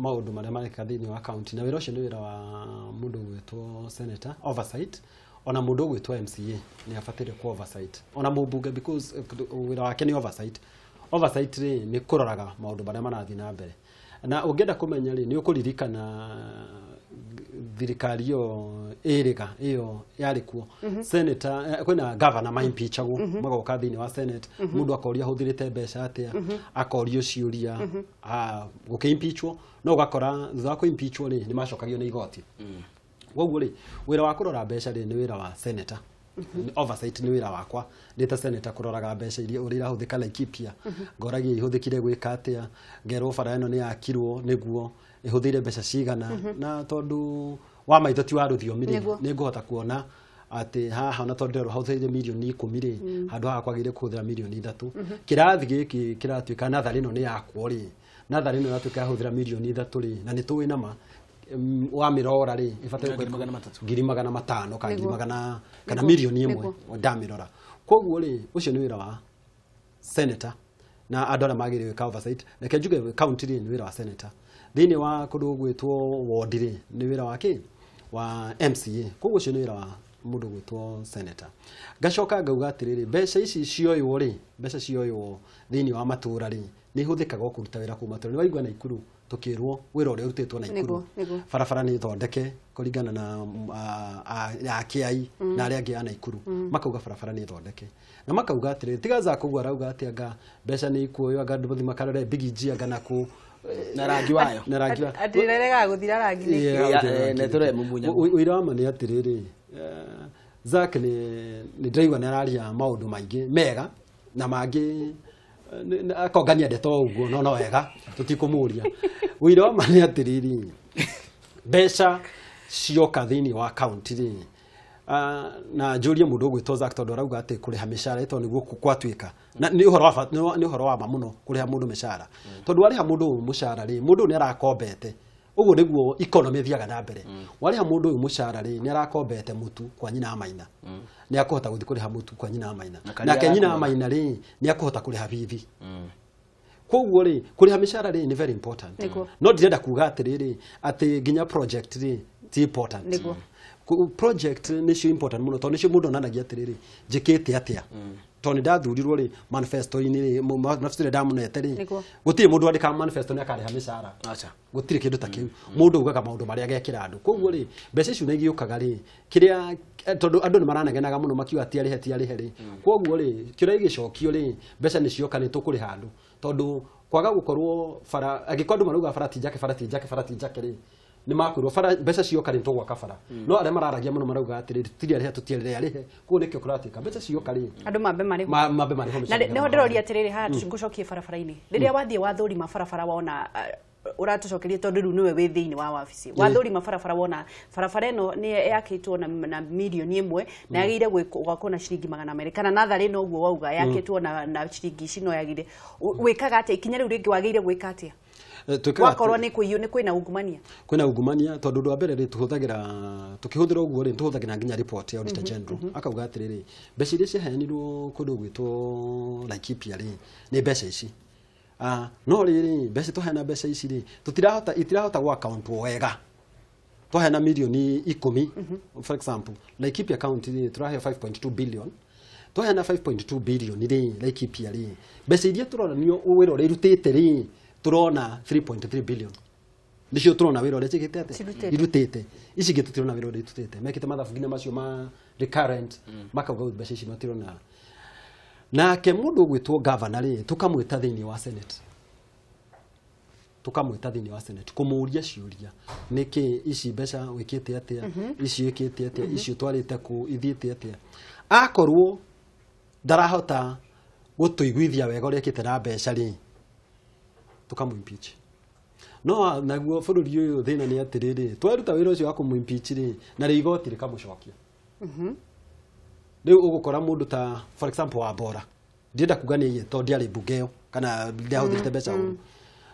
maũndũ marĩa marekĩka thĩinĩ wa kaunti na wĩra ũcio nĩ wĩra wa mũndũ ũgwĩtwo senator oversight, ona mũndũ ũgwĩtwo MCA nĩ abataire ku oversight, ona mũmbunge because wĩra wake nĩ oversight. Oversight rĩ nĩ kũroraga maũndũ marĩa marathiĩ na mbere, na ũngĩenda kũmenya rĩ nĩ ũkũririkana thirikari ĩyo ĩrĩga ĩyo yarĩ kuo, senator kwĩna governor maimpeachagwo magoka thĩinĩ wa senate, mũndũ akoria ahũthĩrĩte mbeca atĩa, akorio ciũria, gũkĩimpeachwo, no ũgakora thutha wa kũimpeachwo rĩ nĩ macokagio nĩ igoti. Koguo rĩ wĩra wa kũrora mbeca rĩ nĩ wĩra wa senator. Oversight nĩ wĩra wakwa ndĩ ta senator kũroraga mbeca iria ũrĩa irahũthĩka Laikipia, ngoragia ihũthĩkire gwĩka atĩa, ngerwo bara ĩno nĩ yakirwo nĩguo ĩhũthĩire mbeca cigana, na tondũ wa maitho ti wa rũthiomi rĩ nĩ ngũhota kuona atĩ haha na tondũ ndĩrerwo hahũthĩrire mirioni 10 rĩ, handũ haha kwagĩrĩire kũhũthĩra mirioni 3. Kĩrathi gĩkĩ kĩratuĩka natharĩ ĩno nĩ yakwo rĩ, natharĩ ĩno ĩratuĩka yahũthĩra mirioni 3 rĩ, na nĩ tũĩ nama wamĩrora rĩ ĩbataire 500,000 kana 100,000 kana mirioni 1 ndamĩrora. Koguo rĩ ũcio nĩ wĩra wa senator na andũ arĩa magĩrĩire gwĩka oversight. Reke njuge county rĩ nĩ wĩra wa senator, thĩinĩ wa kũndũ gwĩtwo ward rĩ nĩ wĩra wa kĩ wa MCA. Koguo ũcio nĩ wĩra wa mũndũ gwĩtwo senator. Ngacoka ngauga atĩrĩrĩ, mbeca ici cioywo rĩ, mbeca cioywo thĩinĩ wa matũra rĩ nĩ ihũthĩkaga kũruta wĩra kũu matũra. Nĩ waigua Naikuru tukirwo wĩra ũrĩa ũrutĩtwo Naikuru, barabara nĩ thondeke kũringana na AKI na arĩa angĩ a Naikuru, makauga barabara nĩ thondeke na makauga atĩrĩrĩ, tiga za kũguo arauga atĩ anga mbeca nĩ ikuoywo, anga andũ mathiĩ makarore bigiji anga nakũ na rangi wayo na rangi wa atĩ reregaga gũthira rangi nĩ ũira wa ma nĩ atĩrĩrĩ, Zack nĩ ndĩraigua nĩ araria maũndũ maingĩ mega na mangĩ akongania ndeto ũguo, no wega tũtikũmũria. Ũira wa ma nĩ atĩrĩrĩ, mbeca cioka thĩinĩ wa county rĩ, na njũrie mũndũ ũgwĩtwo Zack tondũ arauga atĩ kũrĩha mĩcara tondũ nĩguo kwatuĩka na nĩ ũhoro wa ma mũno kũrĩha mũndũ mĩcara, tondũ warĩha mũndũ ũyũ mũcara rĩ, mũndũ ũyũ nĩ arakombete. Ũguo nĩguo economy ĩthiaga na mbere. Warĩha mũndũ ũyũ mũcara rĩ, nĩ arakombete mũtu kwa nyina Maina, nĩ akũhota gũthiĩ kũrĩha mũtu kwa nyina Maina, nake nyina Maina rĩ nĩ akũhota kũrĩha bithi. Koguo rĩ kũrĩha mĩcara rĩ nĩ very important. No ndirenda kuga atĩrĩrĩ atĩ nginya project rĩ ti important. Project nĩcio important mũno tondũ nĩcio mũndũ onanagia atĩrĩrĩ njĩkĩte atĩa, tondũ ndathurirwo rĩ manifesto-inĩ rĩ, manifesto ĩrĩa ndamũnete rĩ, gũtirĩ mũndũ wandĩkaga manifesto nĩ akarĩha mĩcara, gũtirĩ kĩndũ ta kĩu. Mũndũ augaga maũndũ marĩa agekĩra andũ. Koguo rĩ mbeca icio nĩ igĩũkaga rĩ kĩrĩa, tondũ andũ nĩ maranegenaga mũno makiuga ti arĩhe ti arĩhe rĩ, koguo rĩ kĩrĩa gĩgĩcokio rĩ mbeca nĩ cioka nĩ tũkũrĩha andũ, tondũ kwaga gũkorwo bara, angĩkorwo andũ marauga bara ti njake, bara ti njake, bara ti njake rĩ nĩ makwĩrwo bara mbeca cioka rĩ tũgwaka bara, no arĩa mararagia mũno marauga atĩrĩ tũtirĩ arĩhe tũtirĩ arĩhe. Koguo nĩkĩo kũratuĩka mbeca cioka rĩ andũ mambe marĩhwo, mambe marĩhwo. Na nĩho ndĩroria atĩrĩrĩ, haha ngũcokie barabara-inĩ, rĩrĩa wathiĩ wathũrima barabara wona ũratũcokeria tondũ rĩu nĩwe wĩ thĩinĩ wa wabici, wathũrima barabara wona barabara ĩno nĩ yakĩtwo na mirioni 1 na yagĩrĩire gwakwo na ciringi 200 kana natharĩ ĩno ũguo wauga yakĩtwo na ciringi ici no yagĩrĩire, wĩkaga atĩa ikinya rĩu rĩngĩ wagĩrĩire gwĩka atĩa? Wakorwo nĩ kũiywo nĩ kwĩna ungumania, kwĩna ungumania tondũ ũndũ wa mbere rĩ tũhũthagĩra tũkĩhũthĩra ũguo rĩ tũhũthagĩra nginya report ya Auditor General akauga atĩrĩrĩ mbeca iria ciaheanirwo kũndũ gwĩtwo Laikipia rĩ nĩ mbeca ici, no rĩrĩ mbeca twaheana mbeca ici rĩ tũtirahota itirahota gũ account wega. Twaheana mirioni 10 for example Laikipia county rĩ tũraheo 5.2 billion, twaheana 5.2 billion rĩ Laikipia rĩ mbeca iria tũronanio wĩra ũrĩa irutĩte rĩ turona 3.3 billion nicio turona wira uria cikite atia irutite ici ingĩ tũtirona wira uria irutite mekite mathabu nginya macio ma recurrent makauga mbeca ici matirona. Nake mũndũ ũgwĩtwo governor rĩ tukamwĩta thĩinĩ wa senate, tukamwĩta thĩinĩ wa senate kũmũria ciũria nĩkĩ ici mbeca wĩkĩte atia, ici wĩkĩte atia, ici ũtwarĩte kũ, ithiĩte atia. Akorwo ndarahota gũtũiguithia wega ũrĩa ekĩte na mbeca rĩ tukamũimpeach. No naguo bũrũri ũyũ thĩna nĩ atĩrĩrĩ twaruta wĩra ũcio wa kũmũimpeach rĩ na rĩ igoti rĩkamũcokia. Rĩu ũgũkora mũndũ ta for example Wambora, ndienda kuga nĩ tondũ ndiarĩ mbunge ĩyo kana ndiahũthĩrĩte mbeca ũru,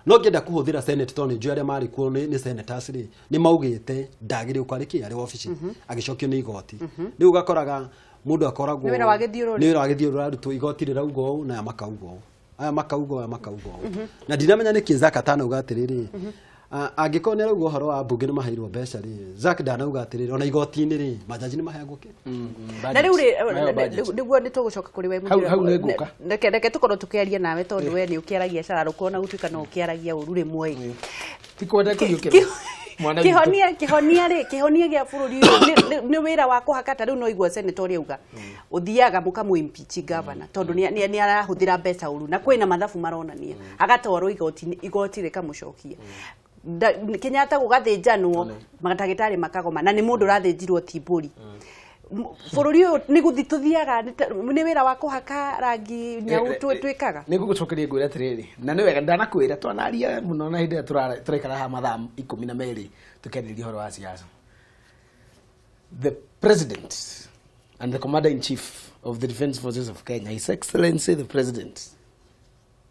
no ngĩenda kũhũthĩra senate tondũ nĩ njũĩ arĩa marĩ kuo nĩ senators rĩ nĩ maugĩte ndagĩrĩire gũkorwo arĩ kĩ arĩ wabici agĩcokio nĩ igoti. Rĩu ũgakoraga mũndũ akoragwo nĩ wĩra wa gĩthiũrũrĩ, nĩ wĩra wa gĩthiũrũrĩ ũrarutwo, igoti rĩrauga ũũ na aya makauga ũũ, aya makauga aya makauga ũũ. Na ndinamenya nĩkĩ Zack atanauga atĩrĩrĩ angĩkorwo nĩ arauga ũhoro wa mbunge nĩ maheirwo mbeca rĩ, Zack ndanauga atĩrĩrĩ ona igoti-inĩ rĩ majaji nĩ maheagwo kĩ. Na rĩu rĩ nĩguo nĩ tũgũcoka kũrĩ we mũthuri, reke tũkorwo tũkĩaria nawe tondũ we nĩ ũkĩaragia cararũkũ ona gũtuĩka no ũkĩaragia ũru rĩmwe. Ti kwenda kũiyũkĩrwo Kĩhonia kĩhonia rĩ kĩhonia gĩa bũrũri ũyũ nĩ wĩra wa kũhaka ta rĩu no igua senator ũrĩa auga ũthiaga mũkamũ-impeach governor tondũ nĩ arahũthĩra mbeca ũru na kwĩna mathabu maronania agatwarwo igoti, igoti rĩkamũcokia. Kenyatta gũgathĩnjanwo mandagĩtarĩ makagoma na nĩ mũndũ ũrathĩnjirwo ti mbũri. Bũrũri ũyũ nĩ gũthiĩ tũthiaga nĩ wĩra wa kũhaka rangi nyau twĩkaga. Nĩ ngũgũcokeria ngwĩre atĩrĩrĩ na nĩ wega ndanakwĩra twanaria mũno na hĩndĩ ĩrĩa tũraikara haha mathaa 12 tũkĩarĩrĩria ũhoro wa siasa. The president And the Commander in Chief of the Defense Forces of Kenya, His Excellency the President,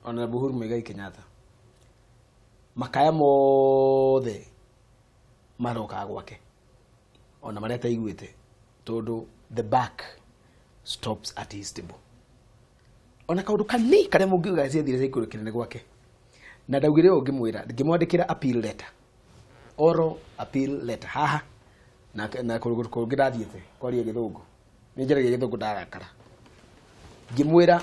Honorable Uhuru Muigai Kenyatta. Makaya mothe marokaga gwake ona marĩa ataiguĩte, tondũ the back stops at his table. Ona kaũndũ kanini karĩa mũngiuga ciathire cia kĩnene gwake, na ndaugire ũũ ngĩmwĩra, ngĩmwandĩkĩra appeal letter, oral appeal letter haha, na kũngĩ ndathiĩte kwaria gĩthũngũ, nĩ njaragia gĩthũngũ ndarakara, ngĩmwĩra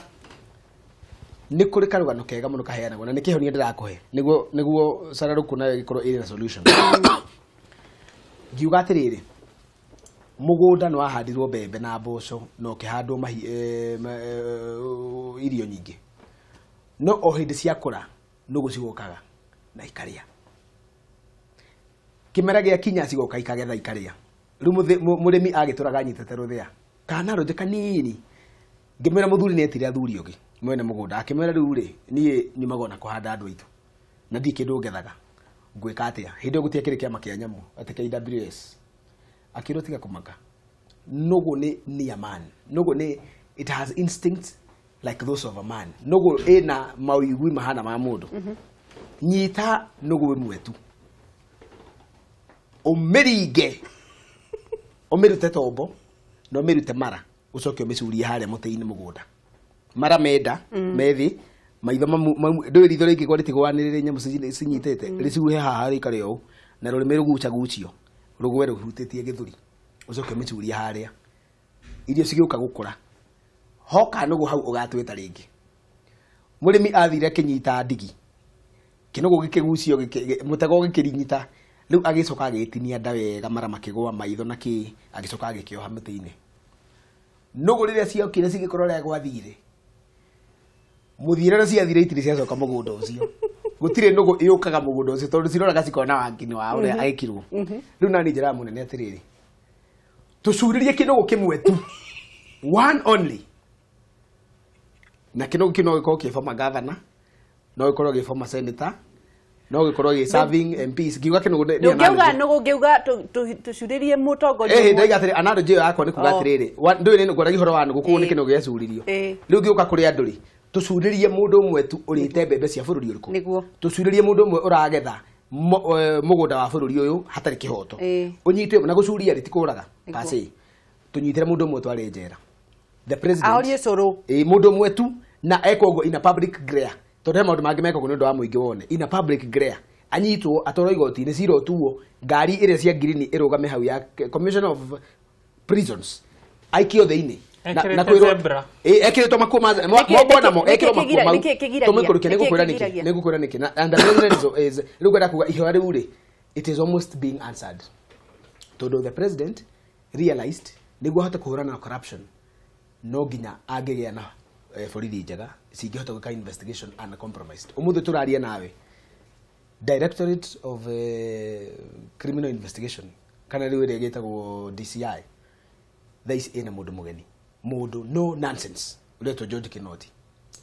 nĩ kũrĩ karũgano kega mũno kaheanagwo na nĩ kĩhonia ndĩrakũhe nĩguo cararũkũ nayo ĩgĩkorwo ĩrĩ na solution. Ngiuga atĩrĩrĩ, mũgũnda nĩ wahandirwo mbembe na mboco na ũkĩhandwo irio nyingĩ, no o hĩndĩ ciakũra nũgũ cigokaga na ikarĩa, kĩmera gĩakinya cigoka ikagetha ikarĩa. Rĩu mũrĩmi agĩtũraga anyitĩte rũthĩa kana rũnjĩ kanini. Ngĩmwĩra mũthuri nĩ etire athuri ũngĩ mwene mũgũnda, akĩmwĩra rĩu rĩ, niĩ nyumaga ona kũhanda andũ aitũ na ndirĩ kĩndũ ngethaga, ngwĩka atĩa? Hĩndĩ ĩyo gũtiakĩrĩ kĩama kĩa nyamũ atĩ KWS. Akĩrwo tiga kũmaka, nũgũ nĩ a man, nũgũ nĩ it has instincts like those of a man, nũgũ ĩna mawĩigui mahana ma mũndũ. Nyita nũgũ ĩmwe tu ũmĩringe, ũmĩrute tombo na ũmĩrute mara, ũcoke ũmĩcurie harĩa mũtĩ-inĩ mũgũnda, mara menda methi maitho ndũĩ ritho rĩngĩkorwo rĩtigwanĩrĩre nyamũ cinyitĩte rĩcuhe haha rĩikare ũũ na rũrĩmĩ rũgucagucio rũgwe rũhutĩtie gĩthũri, ũcoke ũmĩcurie harĩa, irio cigĩũka gũkũra hoka nũgũ hau ũgatwĩta rĩngĩ. Mũrĩmi athire akĩnyita ndigi, kĩnũgũ gĩkĩgucio, mũtego gĩkĩrinyita, rĩu agĩcoka agĩtinia nda wega, mara makĩgũa maitho na kĩ, agĩcoka agĩkĩoha mĩtĩ-inĩ. Nũgũ rĩrĩa ciokire cigĩkorwo ũrĩa gwathire, mũthiĩre ciathire itirĩ ciacoka mũgũnda ũcio, gũtirĩ nũgũ ĩũkaga mũgũnda ũcio tondũ ciroraga cikona wangini wa ũrĩa agĩkirwo. Rĩu nani njĩraga mũnene atĩrĩrĩ, tũcurĩrie kĩnũgũ kĩmwe tu, one only, na kĩnũgũ kĩu no gĩkorwo kĩ former governor, no gĩkorwo gĩ former senator, no gĩkorwo gĩ serving MPs. Ngiuga kĩnũgũ nĩ ndũngĩuga nũgũ, ngĩuga tũcurĩrie mũtongoria ũmwe. Ndaiga atĩrĩ, analogy ĩyo yakwa nĩ kuga atĩrĩrĩ, ndũĩ nĩ ngwaragia ũhoro wa nũgũ, koguo nĩ kĩnũgũ gĩacuririo. Rĩu ngĩũka kũrĩ andũ rĩ, tũcurĩrie mũndũ ũmwe tu ũrĩte mbembe cia bũrũri ũrĩkũ, tũcurĩrie mũndũ ũmwe ũragetha mũgũnda wa bũrũri ũyũ hatarĩ kĩhoto, ũnyitwe na gũcuria rĩ ti kũraga pase, tũnyitĩre mũndũ ũmwe tware njera, the president ahorie cũrũ, mũndũ ũmwe tu, na ekwo ũguo in a public glare, tondũ he maũndũ mangĩ mekagwo nĩ ũndũ wa mũingĩ wone, in a public glare anyitwo atwarwo igoti-inĩ, cira ũtuo, ngari ĩrĩa cia ngirini ĩrũgame hau ya Commission of Prisons aikio thĩinĩ na kwĩrwo ekĩrĩtwo makuo ma moko namo ekĩrwo makuo mau tũmĩkũrũkia, nĩngũkwĩra nĩkĩ, nĩngũkwĩra nĩkĩ. And the president is rĩu ngwenda kuga ihoya rĩu rĩ, it is almost being answered, tondũ the president realized nĩguo ahote kũhũrana na corruption no nginya angĩgĩa na borithi njega cingĩhota gwĩka investigation uncompromised. Ũmũthĩ tũraria nawe, Directorate of Criminal Investigation kana rĩu ĩrĩa ĩgĩtagwo DCI thaa ici ĩna mũndũ mũgeni, mũndũ no nonsense ũretwo George Kinoti,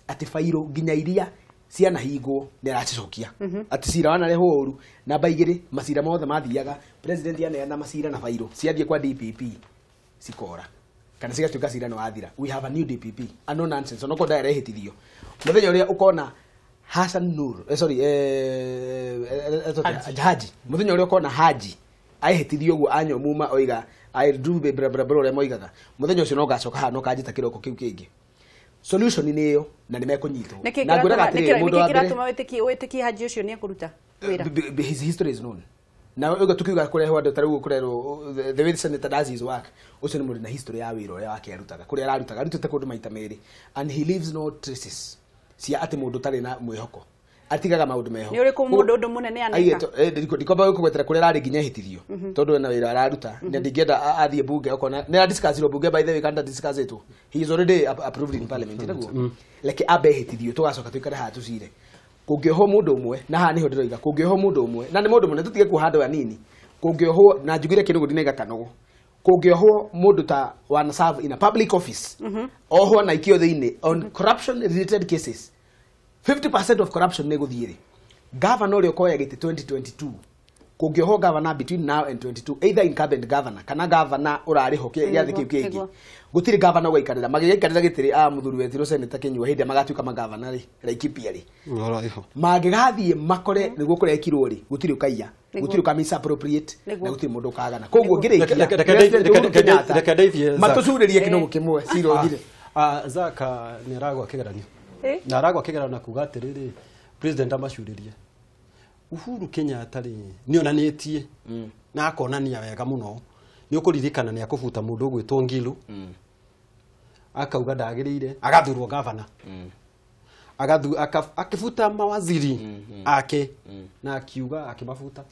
atĩ bairũ nginya iria cianahingwo nĩ aracicokia, atĩ cira wanarehwo ũru. Namba igĩrĩ, macira mothe mathiaga president aneana macira na bairũ ciathiĩ kwa DPP cikora kana cigatuĩka cira nĩ wathira. We have a new DPP, a no nonsense, onokorwo ndarehĩtithio. Mũthenya ũrĩa ũkona Hassan Nur, sorry, Haji, mũthenya ũrĩa ũkona Haji aihĩtithio ũguo anyua muma oiga I do bra bra bra ũrĩa moigaga, mũthenya ũcio no ngacoka haha no kanjĩta kĩroko kĩu kĩngĩ. Solution nĩ ĩyo na nĩ mekũnyitwo. Na ngwĩraga atĩrĩrĩ, mũndũ wa mbere kĩratũma wĩtĩkie Haji ũcio nĩ ekũruta wĩra, his history is known. Na ũguo tukiuga kũrehwo andũ ta rĩu kũrerwo the way the senator does his work, ũcio nĩ mũndũ na history ya wĩra ũrĩa wake arutaga, kũrĩa ararutaga arutĩte kũndũ maita merĩ, and he leaves no traces cia atĩ mũndũ ũtarĩ na mwĩhoko atigaga maũndũ meho. Nĩ ũrĩkũ mũndũ ũndũ mũnene aneka? Ndikwamba gũkũgwetera kũrĩa ararĩ nginya ehĩtithio, tondũ ena wĩra araruta, na ndingĩenda athiĩ bunge okona nĩ aradiscussirwo bunge, by the way kana discussĩtwo, he is already approved in parliament, nĩguo reke ambe ehĩtithio tũgacoka tũikare haha tũcire. Kũngĩohwo mũndũ ũmwe, na haha nĩho ndĩroiga kũngĩohwo mũndũ ũmwe, na nĩ mũndũ mũnene tũtige kuoha andũ anini, kũngĩohwo na njugire kĩnũgũ ndinaiga kanogo, kũngĩohwo mũndũ ta wana serve in a public office, ohwo na ikio thĩinĩ on corruption related cases, 50% of corruption nĩ gũthiĩ rĩ, governor ũrĩa ũkoya gĩtĩ 2022 Kũngĩohwo governor between now and 22, either incumbent governor kana governor ũrarĩho gĩathĩ kĩu kĩngĩ, gũtirĩ governor ũgaikarĩra. Magĩgaikarĩra gĩtĩ a mũthuri wetirwo Senator Kinyua hĩndĩ ĩrĩa magatuĩka magavana rĩ, Laikipia rĩ, mangĩgathiĩ makore nĩguo kũrekirwo rĩ, gũtirĩ ũkaiya, gũtirĩ ũka misappropriate na gũtirĩ mũndũ ũkagana. Koguo ngĩrĩkia matũcurĩrie kĩnũgũ kĩmwe cira ũthire. Zaka nĩ aragwa kĩgeranio na aragwa kĩgeranio na kuga atĩrĩrĩ, president amacurĩrie Uhuru Kenyatta rĩ nĩ onanĩtie na akonania wega mũno. Nĩ ũkũririkana nĩ akũbuta mũndũ ũgwĩtwo Ngilu, akauga ndagĩrĩire, agathurwo gavana, akĩbuta mawaziri ake na akiuga akĩmabuta.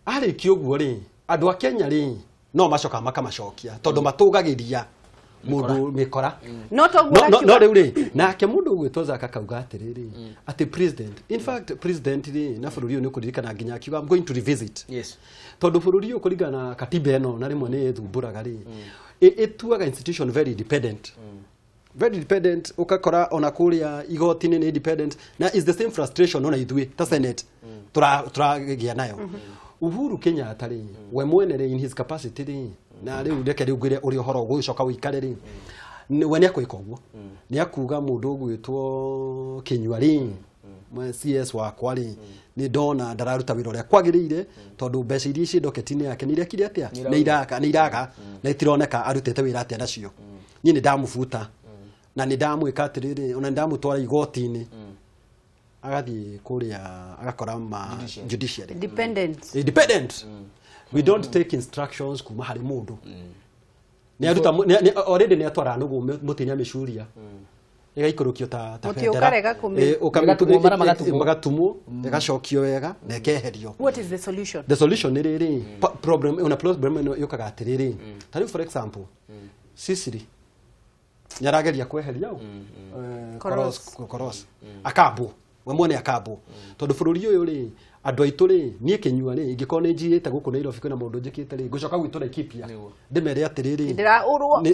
Arĩkia ũguo rĩ, andũ a Kenya rĩ no macoka makamacokia tondũ matũgagĩria mũndũ mĩkora. No toguo no rĩu rĩ, nake mũndũ ũgwĩtwo Zaka akauga atĩrĩrĩ, atĩ president, in fact president rĩ na bũrũri ũyũ nĩ ũkũririkana nginya akiuga I'm going to revisit. Yes. Tondũ bũrũri ũyũ kũringana na katiba ĩno na rĩmwe nĩ ĩthumbũraga rĩ, ĩtuaga institution very dependent. Very dependent, ukakora ona kuria igoti-inĩ nĩ independent, na is the same frustration ona ithuĩ ta Senate tũragĩa nayo. Uhuru Kenyatta rĩ, we mwene rĩ in his capacity rĩ, na rĩu reke rĩu ngwĩre ũrĩa ũhoro ũgũcoka ũikare rĩ, we nĩ akwĩka ũguo, nĩ akuga mũndũ ũgwĩtwo Kinyua rĩ, CS wakwa rĩ, nĩ ndona ndararuta wĩra ũrĩa kwagĩrĩire tondũ mbeca iria ciĩ ndoketi-inĩ yake nĩ irekire atĩa, nĩ iraga na itironeka arutĩte wĩra atĩa nacio. Niĩ nĩ ndamũbuta na nĩ ndamwĩka atĩrĩrĩ, ona nĩ ndamũtwara igoti-inĩ, agathiĩ kũrĩa agakora ma judiciary independent. Independent. We don't take instructions kuma harĩ mũndũ. Nĩ aruta already nĩ atwara nũgũ mũtĩ-inĩ amĩcuria ĩgaikũrũkio ta bendera, magatumwo, ĩgacokio wega na ĩkeherio. What is the solution? The solution nĩ rĩrĩ, problem ona problem ĩno yũkaga atĩrĩrĩ, ta rĩu for example Sicily nĩ arageria kweheria Koros akambwo, we mwene akambwo, tondũ bũrũri ũyũ rĩ andũ aitũ rĩ, niĩ Kinyua rĩ ingĩkorwo nĩ njiyĩte gũkũ Nairobi kwĩna mũndũ njĩkĩte rĩ, ngũcoka gwitũ Laikipia ndĩmere atĩrĩrĩ,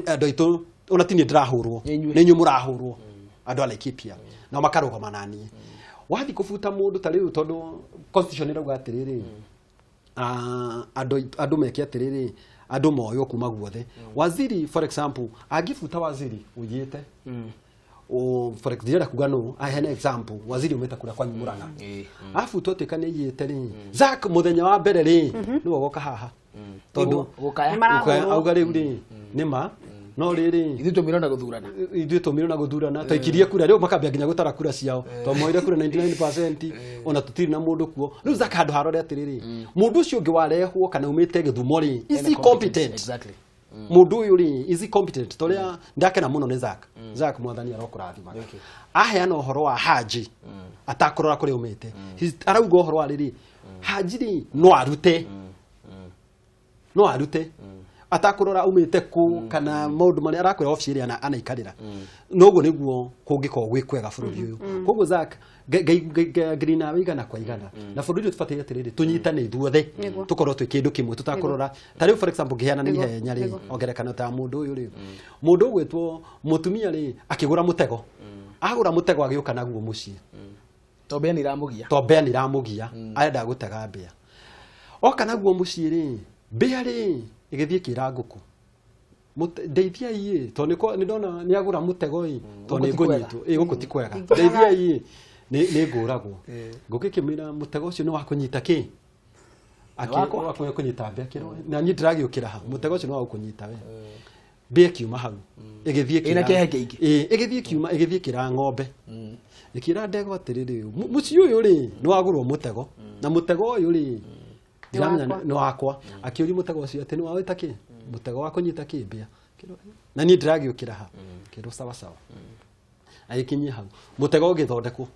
andũ aitũ ona ti niĩ ndĩrahũrwo, nĩ inyuĩ mũrahũrwo andũ a Laikipia, nao makarũgama na niĩ. Wathiĩ kũbuta mũndũ ta rĩu tondũ constitution ĩrauga atĩrĩrĩ, andũ meke atĩrĩrĩ, andũ moywo kuma guothe. Waziri for example angĩbuta waziri ũiyĩte, for example kuga no I an example waziri umeta kura kwa Murang'a afu twatuika ni iyite ri Zack muthenya wa mbere ri niwe goka haha tondu auga riu ri nima no riri ithuĩ tũmirwo na gũthurana, ithuĩ tũmirwo na gũthurana twaikirie kura riu makambia nginya gũtara kura ciao twamoire kura 99% ona tũtirĩ na mũndũ kuo. Riu Zack handũ harore atĩrĩrĩ, mũndũ ũcio ũngĩ warehwo kana umĩte gĩthumo rĩ is he competent? Exactly. Mũndũ ũyũ rĩ is he competent? Toria ndakena mũno nĩ Zack. Zack mwathani arokũrathima. Aheana ũhoro wa Haji atakũrora kũrĩa umĩte, arauga ũhoro wa rĩrĩ Haji rĩ no arute, no arute atakurora umite ku kana maundu maria arakwira office ria anaikarira noguo niguo kungikorwo gwi kwega bururi uyu. Koguo Zack ngiri nawe igana kwa igana na bururi uyu tubataire atiriri tunyitane ithuothe tukorwo twi kindu kimwe tutakurora ta riu for example ngiheana ni ihenya ri ongerekano ta mundu uyu ri mundu ugwitwo mutumia ri akigura mutego agura mutego agiuka naguo mucii to mbĩa nĩ iramugia, to mbĩa nĩ iramugia arenda gutega mbĩa oka naguo mucii ri mbĩa ri igithie kira nguku ndeithia ii to niko ndona ni agura mutego ii to ni ngunyitwo ii guku ti kwega ndeithia ii ni nguragwo nguku ikimira mutego ucio ni wa kunyita ki wa kunyita mbĩa kiro na ni ndiragiukira ha mutego ucio ni wa kunyita we mbĩa kiuma hau igithie kira ina kĩhenge ingi igithie kiuma igithie kira ng'ombe ikira ndegwa atiriri mucii uyu ri ni wagurwo mutego na mutego uyu ri ni wakwa akiuri mutego ucio ati ni wawe ta ki mutego wa kunyita ki mbia na ni ndiragiukira ha kiro sawa sawa agikinyia hau mutego ugithondekwo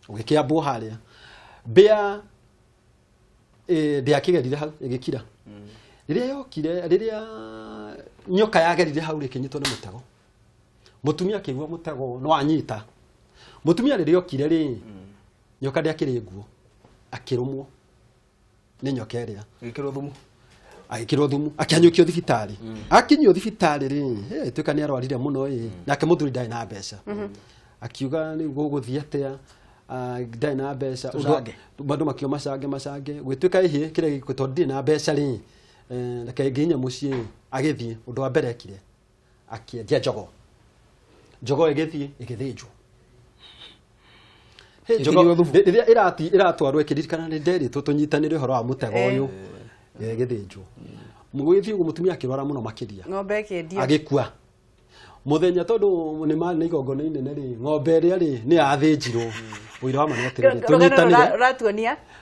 ugikiambwo haria mbia ndiakigerire hau igikira riria yokire riria nyoka yagerire hau rikinyitwo ni mutego mutumia akigua mutego no anyita mutumia riria okire ri nyoka ndiakiri nguo akirumwo ni nyoka ĩrĩa agĩkĩrwo thumu, agĩkĩrwo thumu akĩhanyũkio thibitarĩ akinyio thibitarĩ rĩ tuĩka nĩ arwarire mũno ĩ nake mũthuri ndarĩ na mbeca akiuga rĩu gũgũthiĩ atĩa Ndarĩ na mbeca andũ makio macange gwĩtuĩka ihĩ kĩrĩa gĩkũ tondũ ndirĩ na mbeca rĩ reke nginye mũciĩ agĩthiĩ ũndũ wa mbere ekire akĩendia jogoo ĩgĩthiĩ ĩgĩthĩnjwo. Rĩrĩa ĩratwarwo ĩkĩririkana nĩ nderitwo tũnyitanĩre ũhoro wa mũtego ũyũ ĩgĩthĩnjwo. Mũgĩthiĩ ũguo mũtumia akĩrwara mũno makĩria ng'ombe ĩkĩendio agĩkua muthenya tondu ni ma ni igongona inene ri ng'ombe ĩrĩa ri ni yathĩnjirwo. Ũira wa ma nĩ atĩrĩrĩ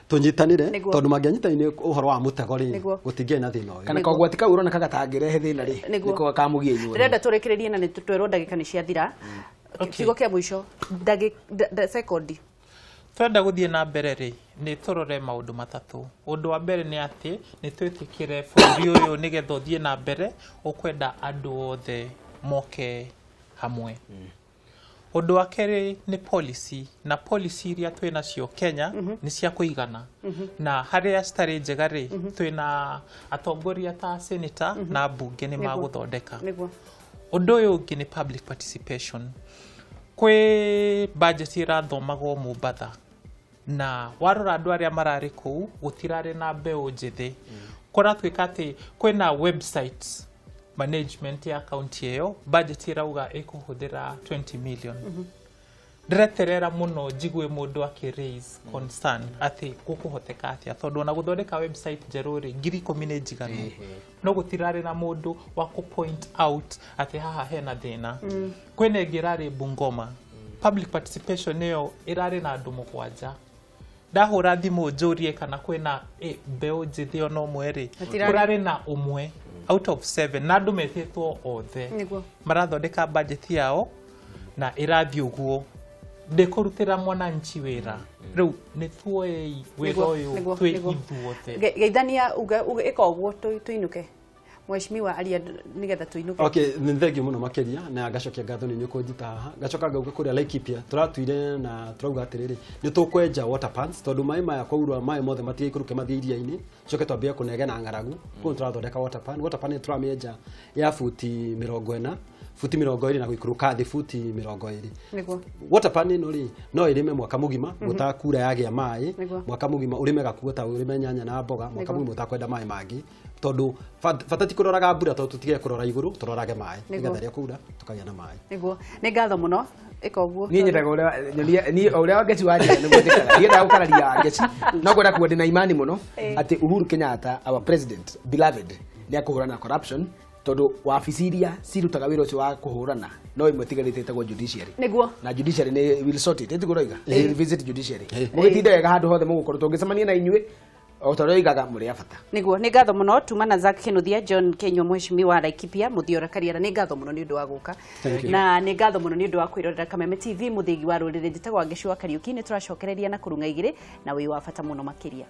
tunyitanire tondu mangĩanyitanire ũhoro wa mũtego ri gũtingĩarĩ na thĩna ũyũ. Kana kogwati kau ũroneka gatangĩrehe thĩna ri nĩko kamũgie inyuĩ. Ndĩrenda tũrĩkĩrĩrie na nĩ twerwo ndagĩka nĩ ciathira. Kiugo kĩa mũico sekondi. Twenda gũthiĩ na mbere rĩ nĩ tũrore maũndũ matatũ. Ũndũ wa mbere nĩ atĩ nĩ twĩtĩkĩre bũrũri ũyũ nĩgetha ũthiĩ na mbere ũkwenda andũ othe moke hamwe. Ũndũ wa kerĩ nĩ policy, na policy iria twĩ nacio Kenya nĩ cia kũigana. Na harĩa citarĩ njega rĩ twĩna atongoria ta senator na mbunge nĩ magũthondeka. Ũndũ ũyũ ũngĩ nĩ public participation. Kwĩ budget ĩrathomagwo Mombatha na warora andũ arĩa mararĩ kũu gũtirarĩ na mbeũ njĩthĩ. Kũratuĩka atĩ kwĩna website management ya county ĩyo budget ĩrauga ĩkũhũthĩra 20 million. Ndĩreterera mũno njigue mũndũ akĩ raise concern atĩ gũkũhoteka atĩa tondũ ona gũthondeka website njerũ rĩ 10,000 nĩ njiganu. No gũtirarĩ na mũndũ wa kũ point out atĩ haha hena thĩna. Kwĩna ĩngĩ ĩrarĩ Bungoma. Public participation ĩyo ĩrarĩ na andũ 7. Ndahũra thimũ njũrie kana kwĩna mbeũ njĩthĩ ona ũmwe rĩ kũrarĩ na ũmwe out of 7 na andũ metĩtwo othe marathondeka budget yao na ĩrathiĩ ũguo ndĩkũrutĩra mwananchi wĩra. Rĩu nĩ tuoei wĩra ũyũ twĩ ithuothe. Geithania uge ĩka ũguo tũinũke. Mheshimiwa aria nigetha tuinuke. Okay, nĩ thengio mũno makĩria na ngacokia ngatho nĩ inyuĩ kũnjita haha. Ngacoka ngauga kũrĩa Laikipia tũratuire na tũrauga atĩrĩrĩ nĩ tũkwenja water pans tondũ maĩ maya kwaura maĩ mothe matigĩikũrũke mathiĩ iria-inĩ coke twambie kũnegena ng'aragu. Koguo tũrathondeka water pan. Water pan nĩ tũramĩenja ya futi 40 futi 20 na gũikũrũka thĩ futi 20. Nĩguo. Water pan ĩno rĩ no ĩrĩme mwaka mũgima gũtakura yagĩa maĩ mwaka mũgima ũrĩme gakuo ta ũrĩme nyanya na mboga mwaka mũgima ũtakwenda maĩ mangĩ tondũ bata ti kũroraga mbura tondũ tũtige kũrora igũrũ tũrorage maĩ nĩgetha rĩrĩa kwaura tũkagĩa na maĩ. Nĩguo. Nĩ ngatho mũno ĩka ũguo. Niĩ nyendaga ũrĩa ũrĩa Wangeci wanjĩra nĩguo njĩkaga. Ndiendaga gũkararia Wangeci no ngwenda kuga ndĩna imani mũno atĩ Uhuru Kenyatta our president beloved nĩ akũhũrana na corruption tondu wabici iria cirutaga wĩra ũcio wa kũhũrana no ĩmwe ĩtigarĩte ĩtagwo judiciary. Nĩguo. Na judiciary nĩ will sort it ĩtiguo roiga will visit judiciary. Mũgĩtinde wega handũ hothe mũgũkorwo tũngĩcemania na inyuĩ o ta ũrĩa oigaga mũrĩ a bata. Nĩguo. Nĩ ngatho mũno tuma na Zack Kinuthia John Kenywa mheshimiwa Laikipia Muthiora Kariara nĩ ngatho mũno nĩ ũndũ wa gũka na nĩ ngatho mũno nĩ ũndũ wa kwĩrorera Kameme TV mũthĩgi wa rũrĩrĩ. Njĩtagwo Wangeci wa Kariuki nĩ tũracokereria na kũrung'a igĩrĩ na wĩ wa bata mũno makĩria.